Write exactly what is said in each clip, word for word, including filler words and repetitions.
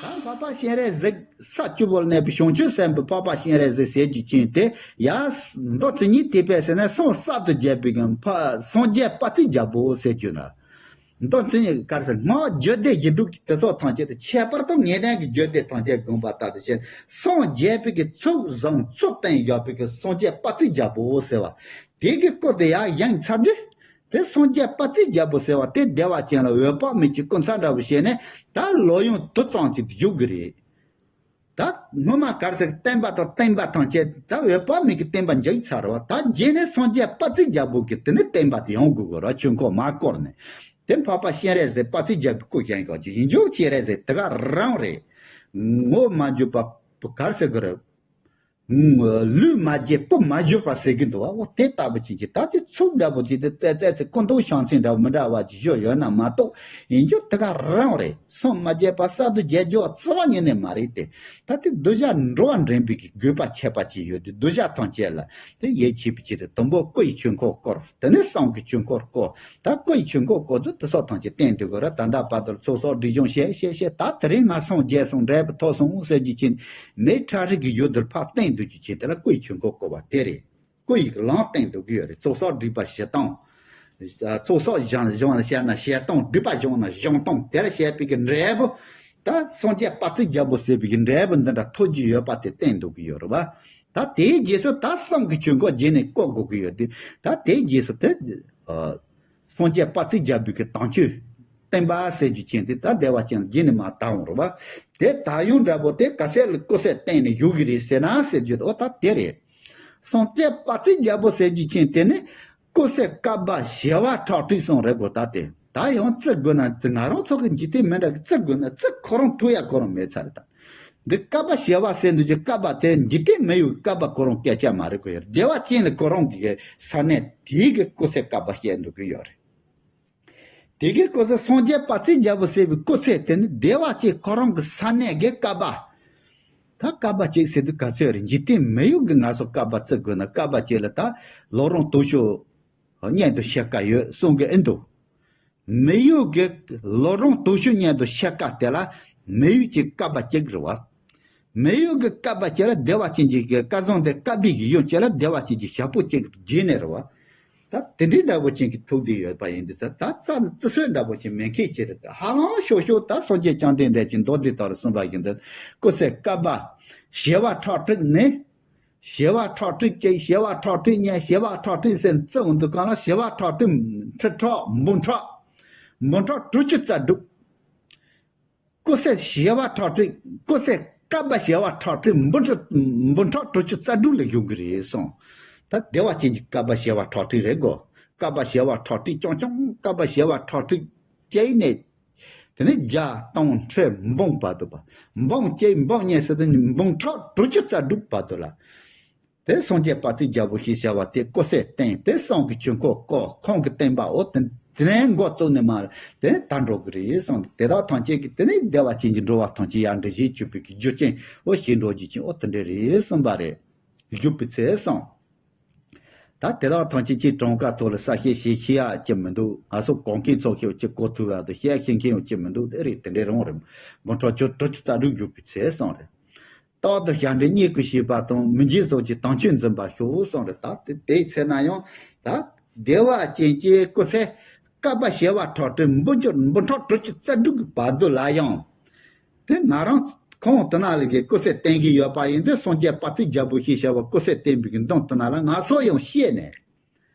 ད་འཕགས་པ་སྤྱན་རས་གཟིགས་ས་བཅུ་པོར་གནས་པའི་བྱང་ཆུབ་སེམས་དཔའི་འཕགས་པ་སྤྱན་རས་གཟིགས་ཟེར་རྒྱུ་ཅན་དེ་ཡ། མདོ་ཚིག་གཉིས་ཐེག་པའི་ཟེར་ན་སངས་གསར་དུ་རྒྱས་པའི་གི་འཕགས་སངས་རྒྱས་དཔལ་བརྩེགས་རྒྱལ་པོ་ཟེར་རྒྱུ་ན། མདོ་ཚིག་གཉིས་ག་རེ་ཟེར། སྔགས་རྒྱུད་སྡེ་བཞི་དྲུག་གི་དེ་སོགས་ཐམས་ཅད་དུ་ཁྱད་པར་དུ་ངེས་གཏན་གྱི་རྒྱུད་སྡེ་ཐམས་ཅད་དགོངས་པ་ལྟར་དུ་བྱས། སངས་རྒྱས་པའི་གི་ཚོགས་བཟང་ཚོགས་བརྟན་བཞག་པའི་གི་སངས་རྒྱས་དཔལ་བརྩེགས་རྒྱལ་པོ་ཟེར་བ། དེ་གི་སྐུ་དེ་ཡང་ཡང་ཚ་དུས། དེ་སངས་རྒྱས་དཔལ་བརྩེགས་རྒྱལ་པོ་ཟེར་བ་དེ་བདེ་བ་ཅན་ལ་འོད་དཔག་མེད་ཀྱི་སྐུ་མཚམས་འདྲ་བོ་བྱས་ནས་ད་ལོ་ཡུན་དུ་ཙམ་ཅིག་བཞུགས་གི་རེད། ད་སྔོན་མ་ག་རེ་ཟེར། བསྟན་པ་དང་བསྟན་པ་ཐམས་ཅད་ད་འོད་དཔག་མེད་ཀྱི་བསྟན་པ་འཇིག་ཚར་བ། ད་རྗེས་ནས་སངས་རྒྱས་དཔལ་བརྩེགས་རྒྱལ་པོ་གི་དེ་ནས་བསྟན་པ་དེ་ཡོང་དགོས་གི་ར། ཆོས་འཁོར་མར་བསྐོར་ནས། དེ་འཕགས་པ་སྤྱན་རས་གཟིགས་དཔལ་བརྩེགས་རྒྱལ་པོའི་སྐུ་བཞེངས་ཀྱང་ཅིག་ཡིན་རྒྱུ་སྤྱན་རས་གཟིགས་དེ་ག་རང་རེད། ངོ་མ་འཇུག་པ་ག་རེ་ཟེར་གི་རེད། ལུས་མ་བརྗེད་བུ་མ་བཞོ་བ་ཟེར་གི་འདུག་བ། འོ་དེ་ལྟ་བུ་ཅན་གྱི་ད་ཅི་ཚུགས་འདྲ་པོ་ཅིག་དེ་ཏེ་ཏེ་ཚེ་སྐུ་མདོག་ཤང་ཚིང་འདྲ་པོ་མི་འདྲ་བ་ཅིག་བཞོ་ཡོད་ན་མ་གཏོགས་ཡིན་རྒྱུ་དེ་ག་རང་རེད། སངས་མ་རྒྱས་པ་གསར་དུ་རྒྱས་རྒྱུ་རྩ་བ་ཉིད་ནས་མ་རེད་དེ། ད་དེ་གདུལ་བྱ་འགྲོ་བ་འདྲེན་པའི་གི་དགོས་པ་ཁྱད་པར་ཅན་ཡོད་དེ། གདུལ་བྱ་ཐམས་ཅད་ལ་དེ་ཡིད་ཆེས་པའི་ཆེད་དུ་དང་པོ་སྐུ་ཡི་ཆོས་འཁོར་བསྐོར། དེ་ནས་གསུང་གི་ཆོས་འཁོར་བསྐོར། ད་སྐུ་ཡི་ཆོས་འཁོར་བསྐོར་དུས་དེ་སོགས་ཐམས་ཅད་བསྟན་དུས་གོ་ར། ད་ལྟ་བར་དུ་ཚོགས་གསོག་སྒྲིབ་སྦྱོང་བྱས་བྱས་བྱས། ད་དེ་རིང་ང་སངས་རྒྱས་སོང་འབྲས་བུ་ཐོབ་སོང་ཟེར་རྒྱུ་ཅན། མི་ཁྲ་རིག་གི་ཡུལ་དུ་ཕར་བསྟན་དུས་ཀྱི་ཆེད་དེ་ལ་སྐུ་ཡི་ཆོས་འཁོར་བསྐོར་བ་དེ་རེད། སྐུ་ཡི་ལམ་བསྟན་དུ་གི་ཡོད་རེད། ཚོགས་གསོག་སྒྲིབ་པ་ཞི་སྟོང་། ཚོགས་གསོག་སྦྱང་སྦྱང་བཤད་ན་བཤད་སྟོང་། སྒྲིབ་པ་སྦྱོང་ན་སྦྱོང་སྟོང་། དེར་བཤད་པའི་གི་འབྲས་བུ། ད་སངས་རྒྱས་དཔལ་བརྩེགས་རྒྱལ་པོ་ཟེར་བའི་གི་འབྲས་བུ་འདི་འདྲ་ཐོབ་རྒྱུ་ཡོད་པ་དེ་བསྟན་དུ་གི་ཡོད་རེད་བ། ད་དེའི་རྗེས་སུ་ད་གསུང་གི་ཆོས་འཁོར་རྗེས་ནས་བསྐོར་དགོས་ཀྱི་ཡོད་དུས། ད་དེའི་རྗེས་སུ་དེ། སངས་རྒྱས་དཔལ་བརྩེགས་རྒྱལ་པོའི་གི་དམ་ཆོས་བསྟན་པ་ཟེར་རྒྱུ་ཅན་དེ་ད་བདེ་བ་ཅན་ལ་རྗེས་ནས་མར་དར་འོང་རེད་བ། དེ་དར་ཡུལ་འདྲ་པོ་དེ་ག་ཟེར་ལ་སྐུ་ཚེ་བརྟན་ནས་བཞུགས་ཀྱི་རེད་ཟེར་ན་ཟེར་རྒྱུ་དེ་འོ་ད་དེ་རེད། སངས་རྒྱས་དཔལ་བརྩེགས་རྒྱལ་པོ་ཟེར་རྒྱུ་ཅན་དེ་ནི་སྐུ་ཚེ་བསྐལ་པ་བྱེ་བ་ཁྲག་ཁྲིག་སོང་རེད་གོ། ད་དེ་ད་ཡང་བརྩི་དགོས་ན་ང་རང་ཚོ་གི་འཇིག་རྟེན་མི་འདྲ་གི་བརྩི་དགོས་ན་བརྩི་ཁོ་རང་ཐུབ་ཡ་ཁོ་རང་མེད་ཚར་རེད་ད། འདི་བསྐལ་པ་བྱེ་བ་ཟེར་འདུག་ཅེས། བསྐལ་པ་དེ་འཇིག་རྟེན་མི་ཡུལ་བསྐལ་པ་ཁོ་རང་སྐད་ཆ་མ་རེད་གོ། ཡ་བདེ་བ་ཅན་ལ་ཁོ་རང་གི་ས་གནས་དེའི་གི་སྐུ་ཚེ་བསྐལ་པ་བཤད་འདུག་གི་ཡོད་རེད། དེ་གི་སྐུ་ཚེ་སངས་རྒྱས་དཔལ་བརྩེགས་རྒྱལ་པོ་ཟེར་བའི་སྐུ་ཚེ་དེ་ནི་བདེ་བ་ཅན་ཁོ་རང་གི་ས་གནས་གི་བསྐལ་པ། ད་བསྐལ་པ་གཅིག་ཟེར་དུས་ག་ཚོད་རེད། འཇིག་རྟེན་མི་ཡུལ་གི་ང་ཚོ་བསྐལ་པ་བརྩི་དགོས་ན་བསྐལ་པ་གཅིག་ལ་ད་ལོ་རིམ་དུ་ཤོ་སྙེད་དུ་ཕྱེད་ཀ་ཡོད་གསུང་གི་ཨེ་འདུག་མི་ཡུལ་གྱི་ལོ་རིམ་དུ་ཤུ་སྙེད་དུ་ཕྱེད་ཀ་དེ་ལ་མི་ཡུལ་གྱི་བསྐལ་པ་གཅིག་རེད་བ། མི་ཡུལ་གྱི་བསྐལ་པ་གཅིག་ལ་བདེ་བ་ཅན་གྱི་སྐལ་བཟང་དེ་བསྐལ་པའི་གི་ཡུལ་གཅིག་ལ་བདེ་བ་ཅན་གྱི་ཞག་པོ་གཅིག་རྗེས་ནས་རེད་བ། ད་དེ་འདྲའི་འདྲ་བོ་ཅན་གྱི་ཐུག་བསྡད་ཡོད་པ་ཡིན་དུས་ད་ད་རྩ་ནས་བརྩི་སྲོལ་འདྲ་བོ་ཅན་མེད་མཁན་ཅིག་རེད། ཧ་ལམ་ཤོག་ཤོག་ད་སངས་རྒྱས་བཅོམ་ལྡན་འདས་ཀྱིས་མདོ་འདི་ལྟར་གསུངས་པ་བཞིན་དུ་སྐུ་ཚེ་བསྐལ་པ་བྱེ་བ་ཁྲག་ཁྲིག་ནི། བྱེ་བ་ཁྲག་ཁྲིག་གཅིག་བྱེ་བ་ཁྲག་ཁྲིག་གཉིས། བྱེ་བ་ཁྲག་ཁྲིག་ཟེར་བརྩི་འོང་དུས་གང་ལ་བྱེ་བ་ཁྲག་ཁྲིག་ཁྲི་ཕྲག་འབུམ་ཕྲག་འབུམ་ཕྲག་དྲུག་ཅུ་རྩ་དྲུག་སྐུ་ཚེ་བྱེ་བ་ཁྲག་ཁྲིག་སྐུ་ཚེ་བསྐལ་པ་བྱེ་བ་ཁྲག་ཁྲིག་འབུམ་ཕྲག་འབུམ་ཕྲག་དྲུག་ཅུ་རྩ་དྲུག་ལ་བཞུགས་ཀྱི་རེད་གསུངས། ད་བདེ་བ་ཅན་གྱི་བསྐལ་པ་བྱེ་བ་ཁྲག་ཁྲིག་རེད་གོ། བསྐལ་པ་བྱེ་བ་ཁྲག་ཁྲིག་རྐྱང་རྐྱང་བསྐལ་པ་བྱེ་བ་ཁྲག་ཁྲིག་བཅས་ནས། དེ་ནས་བརྒྱ་སྟོང་ཁྲི་འབུམ་བར་དུ་བ། འབུམ་གཅིག་འབུམ་གཉིས་ཟེར་དུས་འབུམ་ཕྲག་དྲུག་ཅུ་རྩ་དྲུག་བར་དུ་ལ། དེ་སངས་རྒྱས་དཔལ་བརྩེགས་རྒྱལ་པོ་ཞེས་བྱ་བ་དེ་སྐུ་ཚེ་བརྟན་དེ་གསུང་གི་ཆོས་འཁོར་བསྐོར། ཁོང་གི་བསྟན་པ་འོ་དེ་དེ་ནས་འགོ་བཙུགས་ནས་མར་དེ་ནས་དར་འགྲོ་གི་རེད་གསུངས་ཏེ། དེ་དག་ཐམས་ཅད་ཀྱིས་དེ་ནས་བདེ་བ་ཅན་གྱི་འགྲོ་བ་ཐམས་ཅད་ཡར་འདྲེན་བྱེད་བཅུག་པའི་གི་རྒྱུ་རྐྱེན་འོ་བྱེད་འགྲོ་རྒྱུ་ཅན་འོ་དེ་འདྲ་རེད་གསུངས་པ་རེད། བཞུགས་པའི་ཚེ་གསུངས། ད་དེ་དག་ཐམས་ཅད་ཀྱིས་གྲངས་ཀ་ཐོག་ལ་གསལ་བཤད་བྱེད་ཤེས་ཡ་ཅི་མི་འདུག་ང་ཚོ་གོ་མཁན་ཚོ་ཤེས་ཅི་གོ་ཐུབ་ཡ་དང་བཤད་ཤེས་མཁན་ཡང་ཅི་མི་འདུག་དེ་རེད། དེ་འདྲའི་རང་རེད། འབུམ་ཕྲག་ཁྲི་དྲུག་ཅུ་རྩ་དྲུག་བཞུགས་པའི་ཚེ་གསུངས་རེད། རྟག་ཏུ་ཞབས་འདྲེན་བསྙེན་བཀུར་བྱེད་པ་དང་། མི་འཇིགས་གསུམ་གྱི་དམ་ཆོས་འཛིན་པར་ཤོག་གསུངས་རེད། ད་དེ་དེའི་ཚེ་ན་ཡང་ད་བདེ་བ་ཅན་གྱི་སྐུ་ཚེ་བསྐལ་པ་བྱེ་བ་ཁྲག་ཁྲིག་འབུམ་འགྱུར་འབུམ་ཕྲག་དྲུག་ཅུ་རྩ་དྲུག་གི་བར་དུ་ལ་ཡང་། དེ་ང་རང་ཁོང་དེ་ན་ལ་གི་སྐུ་ཚེ་བརྟན་གྱི་ཡོད་པ་ཡིན་དུས། སངས་རྒྱས་དཔལ་བརྩེགས་རྒྱལ་པོ་ཞེས་བྱ་བ་སྐུ་ཚེ་བརྟན་པའི་གི་མདུན་དེ་ན་ལ་ང་ཚོ་ཡང་བཤད་ནས།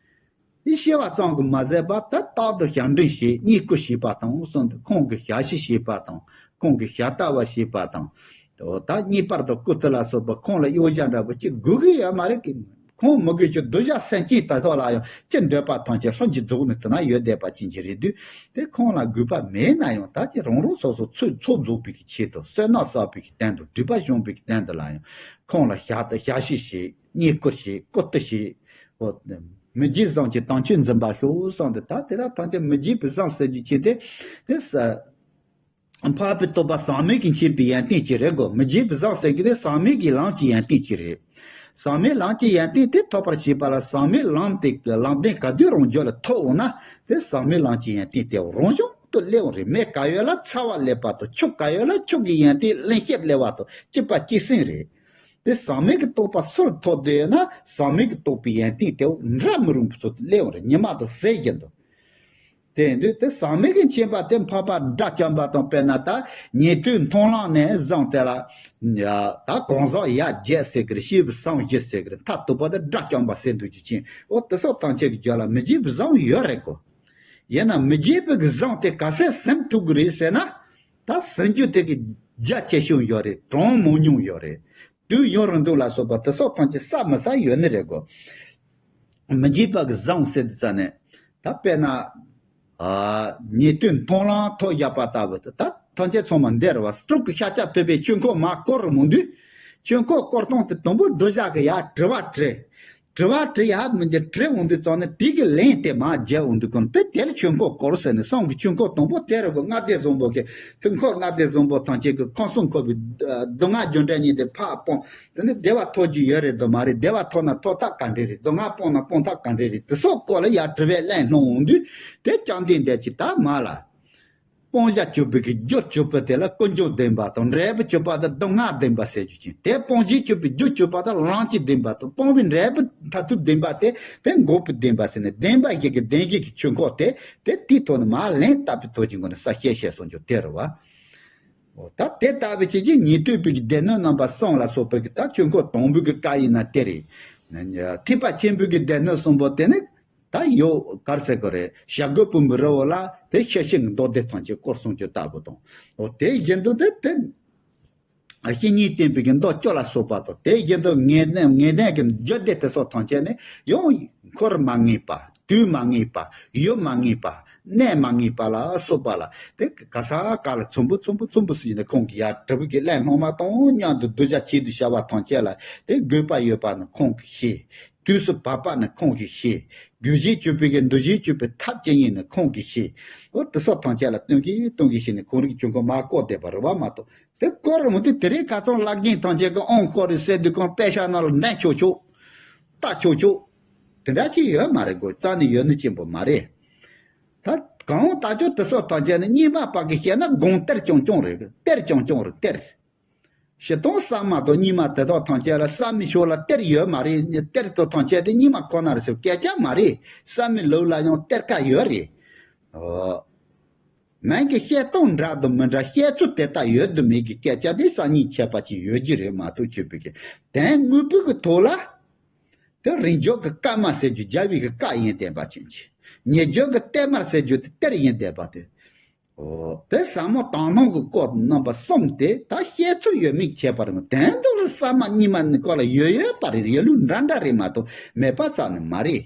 དེ་བཤད་པ་ཙམ་གྱིས་མ་ཟད་པར་ད་རྟག་ཏུ་ཞབས་འདྲེན་བྱེད། བསྙེན་བཀུར་བྱེད་པ་དང་གསུངས་ཏེ། ཁོང་གི་ཞབས་ཕྱི་བྱེད་པ་དང་། ཁོང་གི་ཞབས་ལྟ་བ་བྱེད་པ་དང་། ད་གཉིས་པར་དུ་སྐུ་དེ་ལ་སོགས་པ་ཁོང་ལ་གཡོ་སྒྱུ་འདྲ་པོ་ཅིག་དགོས་ཀྱི་ཡོད་མ་རེད་གི། ཁོང་མི་དགོས་ཀྱི་གདུལ་བྱ་སེམས་ཅན་དག་ཐོག་ལ་ཡང་ཅི་འདོད་པ་ཐམས་ཅད་ལྷུན་གྱིས་རྫོགས་ནས་དེ་ན་ཡོད་བསྡད་པ་ཅན་གྱི་རེད་དུས། དེ་ཁོང་ལ་དགོས་པ་མེད་ན་ཡང་ད་ཅི་རང་རང་སོ་སོ་ཚོད་ཚོད་རྫོགས་པའི་གི་ཆེད་དུ། བསོད་ནམས་བསགས་པའི་གི་དོན་དུ། སྒྲིབ་པ་སྦྱོང་པའི་གི་དོན་དུ་ལ་ཡང་ཁོང་ལ་ཞབས་ཞབས་ཕྱི་བྱེད། བསྙེན་བཀུར་བྱེད། བཀུར་སྟི་བྱེད། འོ། མི་འཇིགས་གསུམ་གྱི་དམ་ཆོས་འཛིན་པར་ཤོག་གསུངས་ཏེ། ད་དེ་དག་ཐམས་ཅད་མི་འཇིགས་པའི་གསུམ་ཟེར་རྒྱུ་ཅན་དེ། དེ་ས། འཕགས་པའི་སྟོན་པ་ཟག་མེད་ཀྱིས་མཁྱེན་པའི་ཡོན་ཏན་ཅིག་རེད་གོ། མི་འཇིགས་པའི་གསུམ་ཟེར་གྱི་དེ་ཟག་མེད་ཀྱི་ལམ་གྱི་ཡོན་ཏན་ཅིག་རེད། ཟག་མེད་ལམ་གྱི་ཡོན་ཏན་དེ་ཐོབ་པར་བྱེད་པ་ལ། ཟག་མེད་ལམ་དེ་ལམ་བདེན་ག་དུས་རང་རྒྱུད་ལ་ཐོབ་འོང་ན། དེ་ཟག་མེད་ལམ་གྱི་ཡོན་ཏན་དེ་རང་བྱུང་ དུ་སླེབས་འོང་རེད། མེ་ག་ཡོད་ལ་ཚ་བ་སླེབས་པ་དང་། ཆུ་ག་ཡོད་ལ་ཆུ་གི་ཡོན་ཏན་བརླན་གཤེར་སླེབས་པ་དང་གཅིག་པ་གཅིག་སེང་རེད། དེ་ཟག་མེད་ཀྱི་རྟོག་པ་སུར་ཐོབ་བསྡད་ཡོད་ན། ཟག་མེད་ཀྱི་རྟོག་པའི་ཡོན་ཏན་དེ་འདྲ་མི་རུང་བའི་ཚུལ་དུ་སླེབས་འོང་རེད། ཉི་མ་དང་ཟེར་བཞིན་དུ། དེ་ཡིན་དུས་དེ་ཟག་མེད་ཀྱི་མཁྱེན་པ་དེ་འཕགས་པ་དགྲ་བཅོམ་པ་དང་། དཔེར་ན་ད་ཉན་ཐོས་མཐོང་ལམ་ནས་བཟུང་སྟེ་ལ། ད་གང་ཟག་ཡ་བརྒྱད་ཟེར་གི་རེད། སྐྱེས་བུ་སངས་རྒྱས་ཟེར་གི་རེད། མཐར་ཐུག་པ་དེ་དགྲ་བཅོམ་པ་ཟེར་འདུག་རྒྱུ་ཅན། འོ་དེ་སོགས་ཐམས་ཅད་ཀྱི་རྒྱུད་ལ་མི་བརྗེད་པའི་གཟུངས་ཡོད་རེད་གོ། ཡིན་ན་མི་བརྗེད་པའི་གཟུངས་དེ་ག་ཚད་ཟིན་ཐུབ་ཀྱི་རེད་ཟེར་ན། ད་ཟིན་རྒྱུ་དེ་གི་རྒྱ་ཆེ་ཤོས་ཡོད་རེད། གྲངས་མང་ཉུང་ཡོད་རེད། དུས་ཡུན་རིང་ཐུང་ལ་སོགས་པ་དེ་སོགས་ཐམས་ཅད་བསམ་མི་ཟ་ཡོད་ནི་རེད་གོ། མི་བརྗེད་པ་གི་གཟུངས་ཟེར་དུས་ཙ་ནས། ད་དཔེར་ན། ཨ། ཉན་ཐོས་མཐོང་ལམ་ཐོབ་བཞག་པ་ལྟ་བུ་དེ། ད་ཐམས་ཅད་ཚང་མ་འདི་རེད་བ། སྤྲུལ་སྐུ་ཤཱཀྱ་ཐུབ་པའི་ཆོས་འཁོར་མར་བསྐོར་རུ་འོང་དུས། ཆོས་འཁོར་བསྐོར་སྟངས་དེ་དང་པོ་གདུལ་བྱ་གི་ཡར་དྲི་བ་དྲིས། དྲི་བ་དྲི་ཡག་མི་འདི་དྲི་འོང་དུས་ཙང་ནས། དེ་གི་ལན་དེ་མར་རྒྱབ་འོང་དུས་ཀུན་དེ་དེར་ཆོས་འཁོར་བསྐོར་ཟེར་ནས། གསུང་གི་ཆོས་འཁོར་དང་པོ་དེ་རུ་གོ། ལྔ་སྡེ་བཟང་པོ་གི་ཆོས་འཁོར། ལྔ་སྡེ་བཟང་པོ་ཐམས་ཅད་ཀྱི་ཁམས་གསུམ་འཁོར་བའི་སྡུག་བསྔལ་རྒྱུ་འབྲས་གཉིས་དེ་ཕར་སྤོང་། དེ་ནས་བདེ་བ་ཐོབ་རྒྱུ་ཡོད་རེད་དམ་མ་རེད། བདེ་བ་ཐོབ་ན་ཐོབ་ཐབས་ག་འདྲས་རེད། སྡུག་བསྔལ་སྤོང་ན་སྤོང་ཐབས་ག་འདྲས་རེད། དེ་སོགས་སྐོར་ལ་ཡར་དྲི་བའི་ལན་སློང་འོང་དུས། དེ་བཅོམ་ལྡན་འདས་ཀྱིས་ད་མར་ལ། སྤང་བྱ་གཅོད་པའི་གི་རྒྱུ་གཅོད་པ་དེ་ལ་ཀུན་འབྱུང་བདེན་པ་དང་། འབྲས་བུ་གཅོད་པ་དེ་སྡུག་བསྔལ་བདེན་པ་ཟེར་རྒྱུ་ཅན། དེ་སྤང་བྱ་གཅོད་པའི་རྒྱུ་གཅོད་པ་དེ་ལམ་གྱི་བདེན་པ་དང་། སྤངས་པའི་འབྲས་བུ་མཐར་ཐུག་བདེན་པ་དེ་དེ་འགོག་པའི་བདེན་པ་ཟེར་ནས། བདེན་པ་བཞི་གི་བདེན་བཞི་གི་ཆོས་འཁོར་དེ་དེ་དེའི་ཐོག་ནས་མར་ལན་བཏབ་པའི་ཐོག་གི་སྒོ་ནས་ས་བཤད་བཤད་གསུང་རྒྱུ་དེ་རེད་བ། འོ་ད་དེ་ལྟ་བུའི་ཆེད་ཀྱི་ཉན་ཐོས་པའི་གི་སྡེ་སྣོད་རྣམ་པ་གསུམ་ལ་སོགས་པའི་གི་ད་ཆོས་འཁོར་དང་པོའི་གི་བཀའ་ཡིན་ན་དེ་རེད། ཐེག་པ་ཆེན་པོའི་གི་སྡེ་སྣོད་གསུམ་པོ་དེ་ནི། ད་ཡོད་ག་རེ་ཟེར་དགོས་རེད། བྱ་རྒོད་ཕུང་པོའི་རི་བོ་ལ་དེ་ཤེར་ཕྱིན་གྱི་མདོ་སྡེ་ཐམས་ཅད་བསྐོར་གསུང་རྒྱུ་ལྟ་བུ་དང་། འོ་དེ་བཞིན་དུ་དེ་དེ་བཤེས་གཉེན་བསྟེན་པའི་གི་མདོ་བཅུ་ལ་སོགས་པ་དང་། དེ་བཞིན་དུ་ངེས་གཏན་ངེས་གཏན་གྱི་རྒྱུད་སྡེ་དེ་སོགས་ཐམས་ཅད་ནི་ཡང་འཁོར་མ་ངེས་པ། དུས་མ་ངེས་པ། ཡུལ་མ་ངེས་པ། གནས་མ་ངེས་པ་ལ་སོགས་པ་ལ་དེ་ག་ས་ག་ལ་ཚོམ་བུ་ཚོམ་བུ་ཚོམ་བུ་ཟིན་ནས། ཁོང་གིས་ཡར་དྲི་བ་གི་ལན་སློང་བ་དང་མཉམ་དུ་གདུལ་བྱ་ཆེད་དུ་བྱ་བ་ཐམས་ཅད་ལ་དེ་དགོས་པ་ཡོད་པ་ནི་ཁོང་གིས་ཤེས། དུས་སུ་བབ་པ་ནི་ཁོང་གིས་ཤེས། དགོས་གཞི་གཅོད་པའི་གི་འདུ་བྱེད་གཅོད་པའི་ཐབས་ཇི་སྙེད་ནི་ཁོང་གིས་ཤེས། འོ་དེ་སོགས་ཐམས་ཅད་ལ་སྟོན་གྱིན་སྟོན་གྱིན་བྱས་ནས་ཁོང་རང་གི་ཆོས་འཁོར་མར་བསྐོར་བསྡད་པ་རེད་བ་མ་གཏོགས། དེ་བསྐོར་རུ་མི་དེ་དེ་རིང་ཁ་སང་བླ་རྒན་ཐམས་ཅད་ཀྱིས་ཨོང་བསྐོར་རེད་ཟེར་དུས་ཀུན་དཔེ་ཤག་ནང་ལ་འདོན་ཆོག་ཆོག་ལྟ་ཆོག་ཆོག་དེ་འདྲ་ཅིག་ཡོད་མ་རེད་གོ། རྩ་ནས་ཡོད་ནི་ཅན་པོ་མ་རེད། ད་གང་ལྟར་ཀྱང་དེ་སོགས་ཐམས་ཅད་ནི་རྙིང་མ་པ་གིས་བཤད་ན་སྒོམ་གཏེར་རྐྱང་རྐྱང་རེད། གཏེར་རྐྱང་རྐྱང་རེད། གཏེར། བྱེད་སྟངས་གསར་མ་དང་རྙིང་མ་དེ་དག་ཐམས་ཅད་ལ་བསམ་མི་ཆོག་ལ་གཏེར་ཡོད་མ་རེད། གཏེར་དེ་ཐམས་ཅད་དེ་རྙིང་མ་ཁོ་ན་རེད་ཟེར་སྐད་ཆ་མ་རེད། བསམ་མི་ལུགས་ལ་ཡང་གཏེར་ཁ་ཡོད་རེད། འོ། མིང་གི་བཤད་སྟངས་འདྲ་དང་མི་འདྲ། བཤད་ཚུལ་དེ་ལྟ་ཡོད་དང་མེད་ཀྱི་སྐད་ཆ་དེ་གསར་རྙིང་ཁྱད་པར་ཅིག་ཡོད་ཀྱི་རེད་མ་གཏོགས། ཆོས་པའི་གི་དོན་དངོས་པོའི་གི་ཐོག་ལ། དེ་རིང་འཇོག་གི་བཀའ་མ་ཟེར་རྒྱུ་རྒྱལ་བའི་གི་བཀའ་ཡིན་བསྟན་པ་ཅན་གྱི། ཉེ་འཇོག་གི་གཏེར་མ་ཟེར་རྒྱུ་དེ་གཏེར་ཡིན་བསྟན་པ་དེ། འོ། དེ་ཟབ་མོ་དག་སྣང་གི་སྐོར་རྣམ་པ་གསུམ་དེ་ད་བཤད་ཚུལ་ཡོད་མེད་ཁྱད་པར་མེད། དོན་དུ་ལ་གསར་མ་རྙིང་མ་ནི་སྐོར་ལ་ཡོད་ཡོད་པ་རེད། ཡོད་ལུགས་འདྲ་འདྲ་རེད་མ་གཏོགས་མེད་པ་རྩ་ནས་མ་རེད།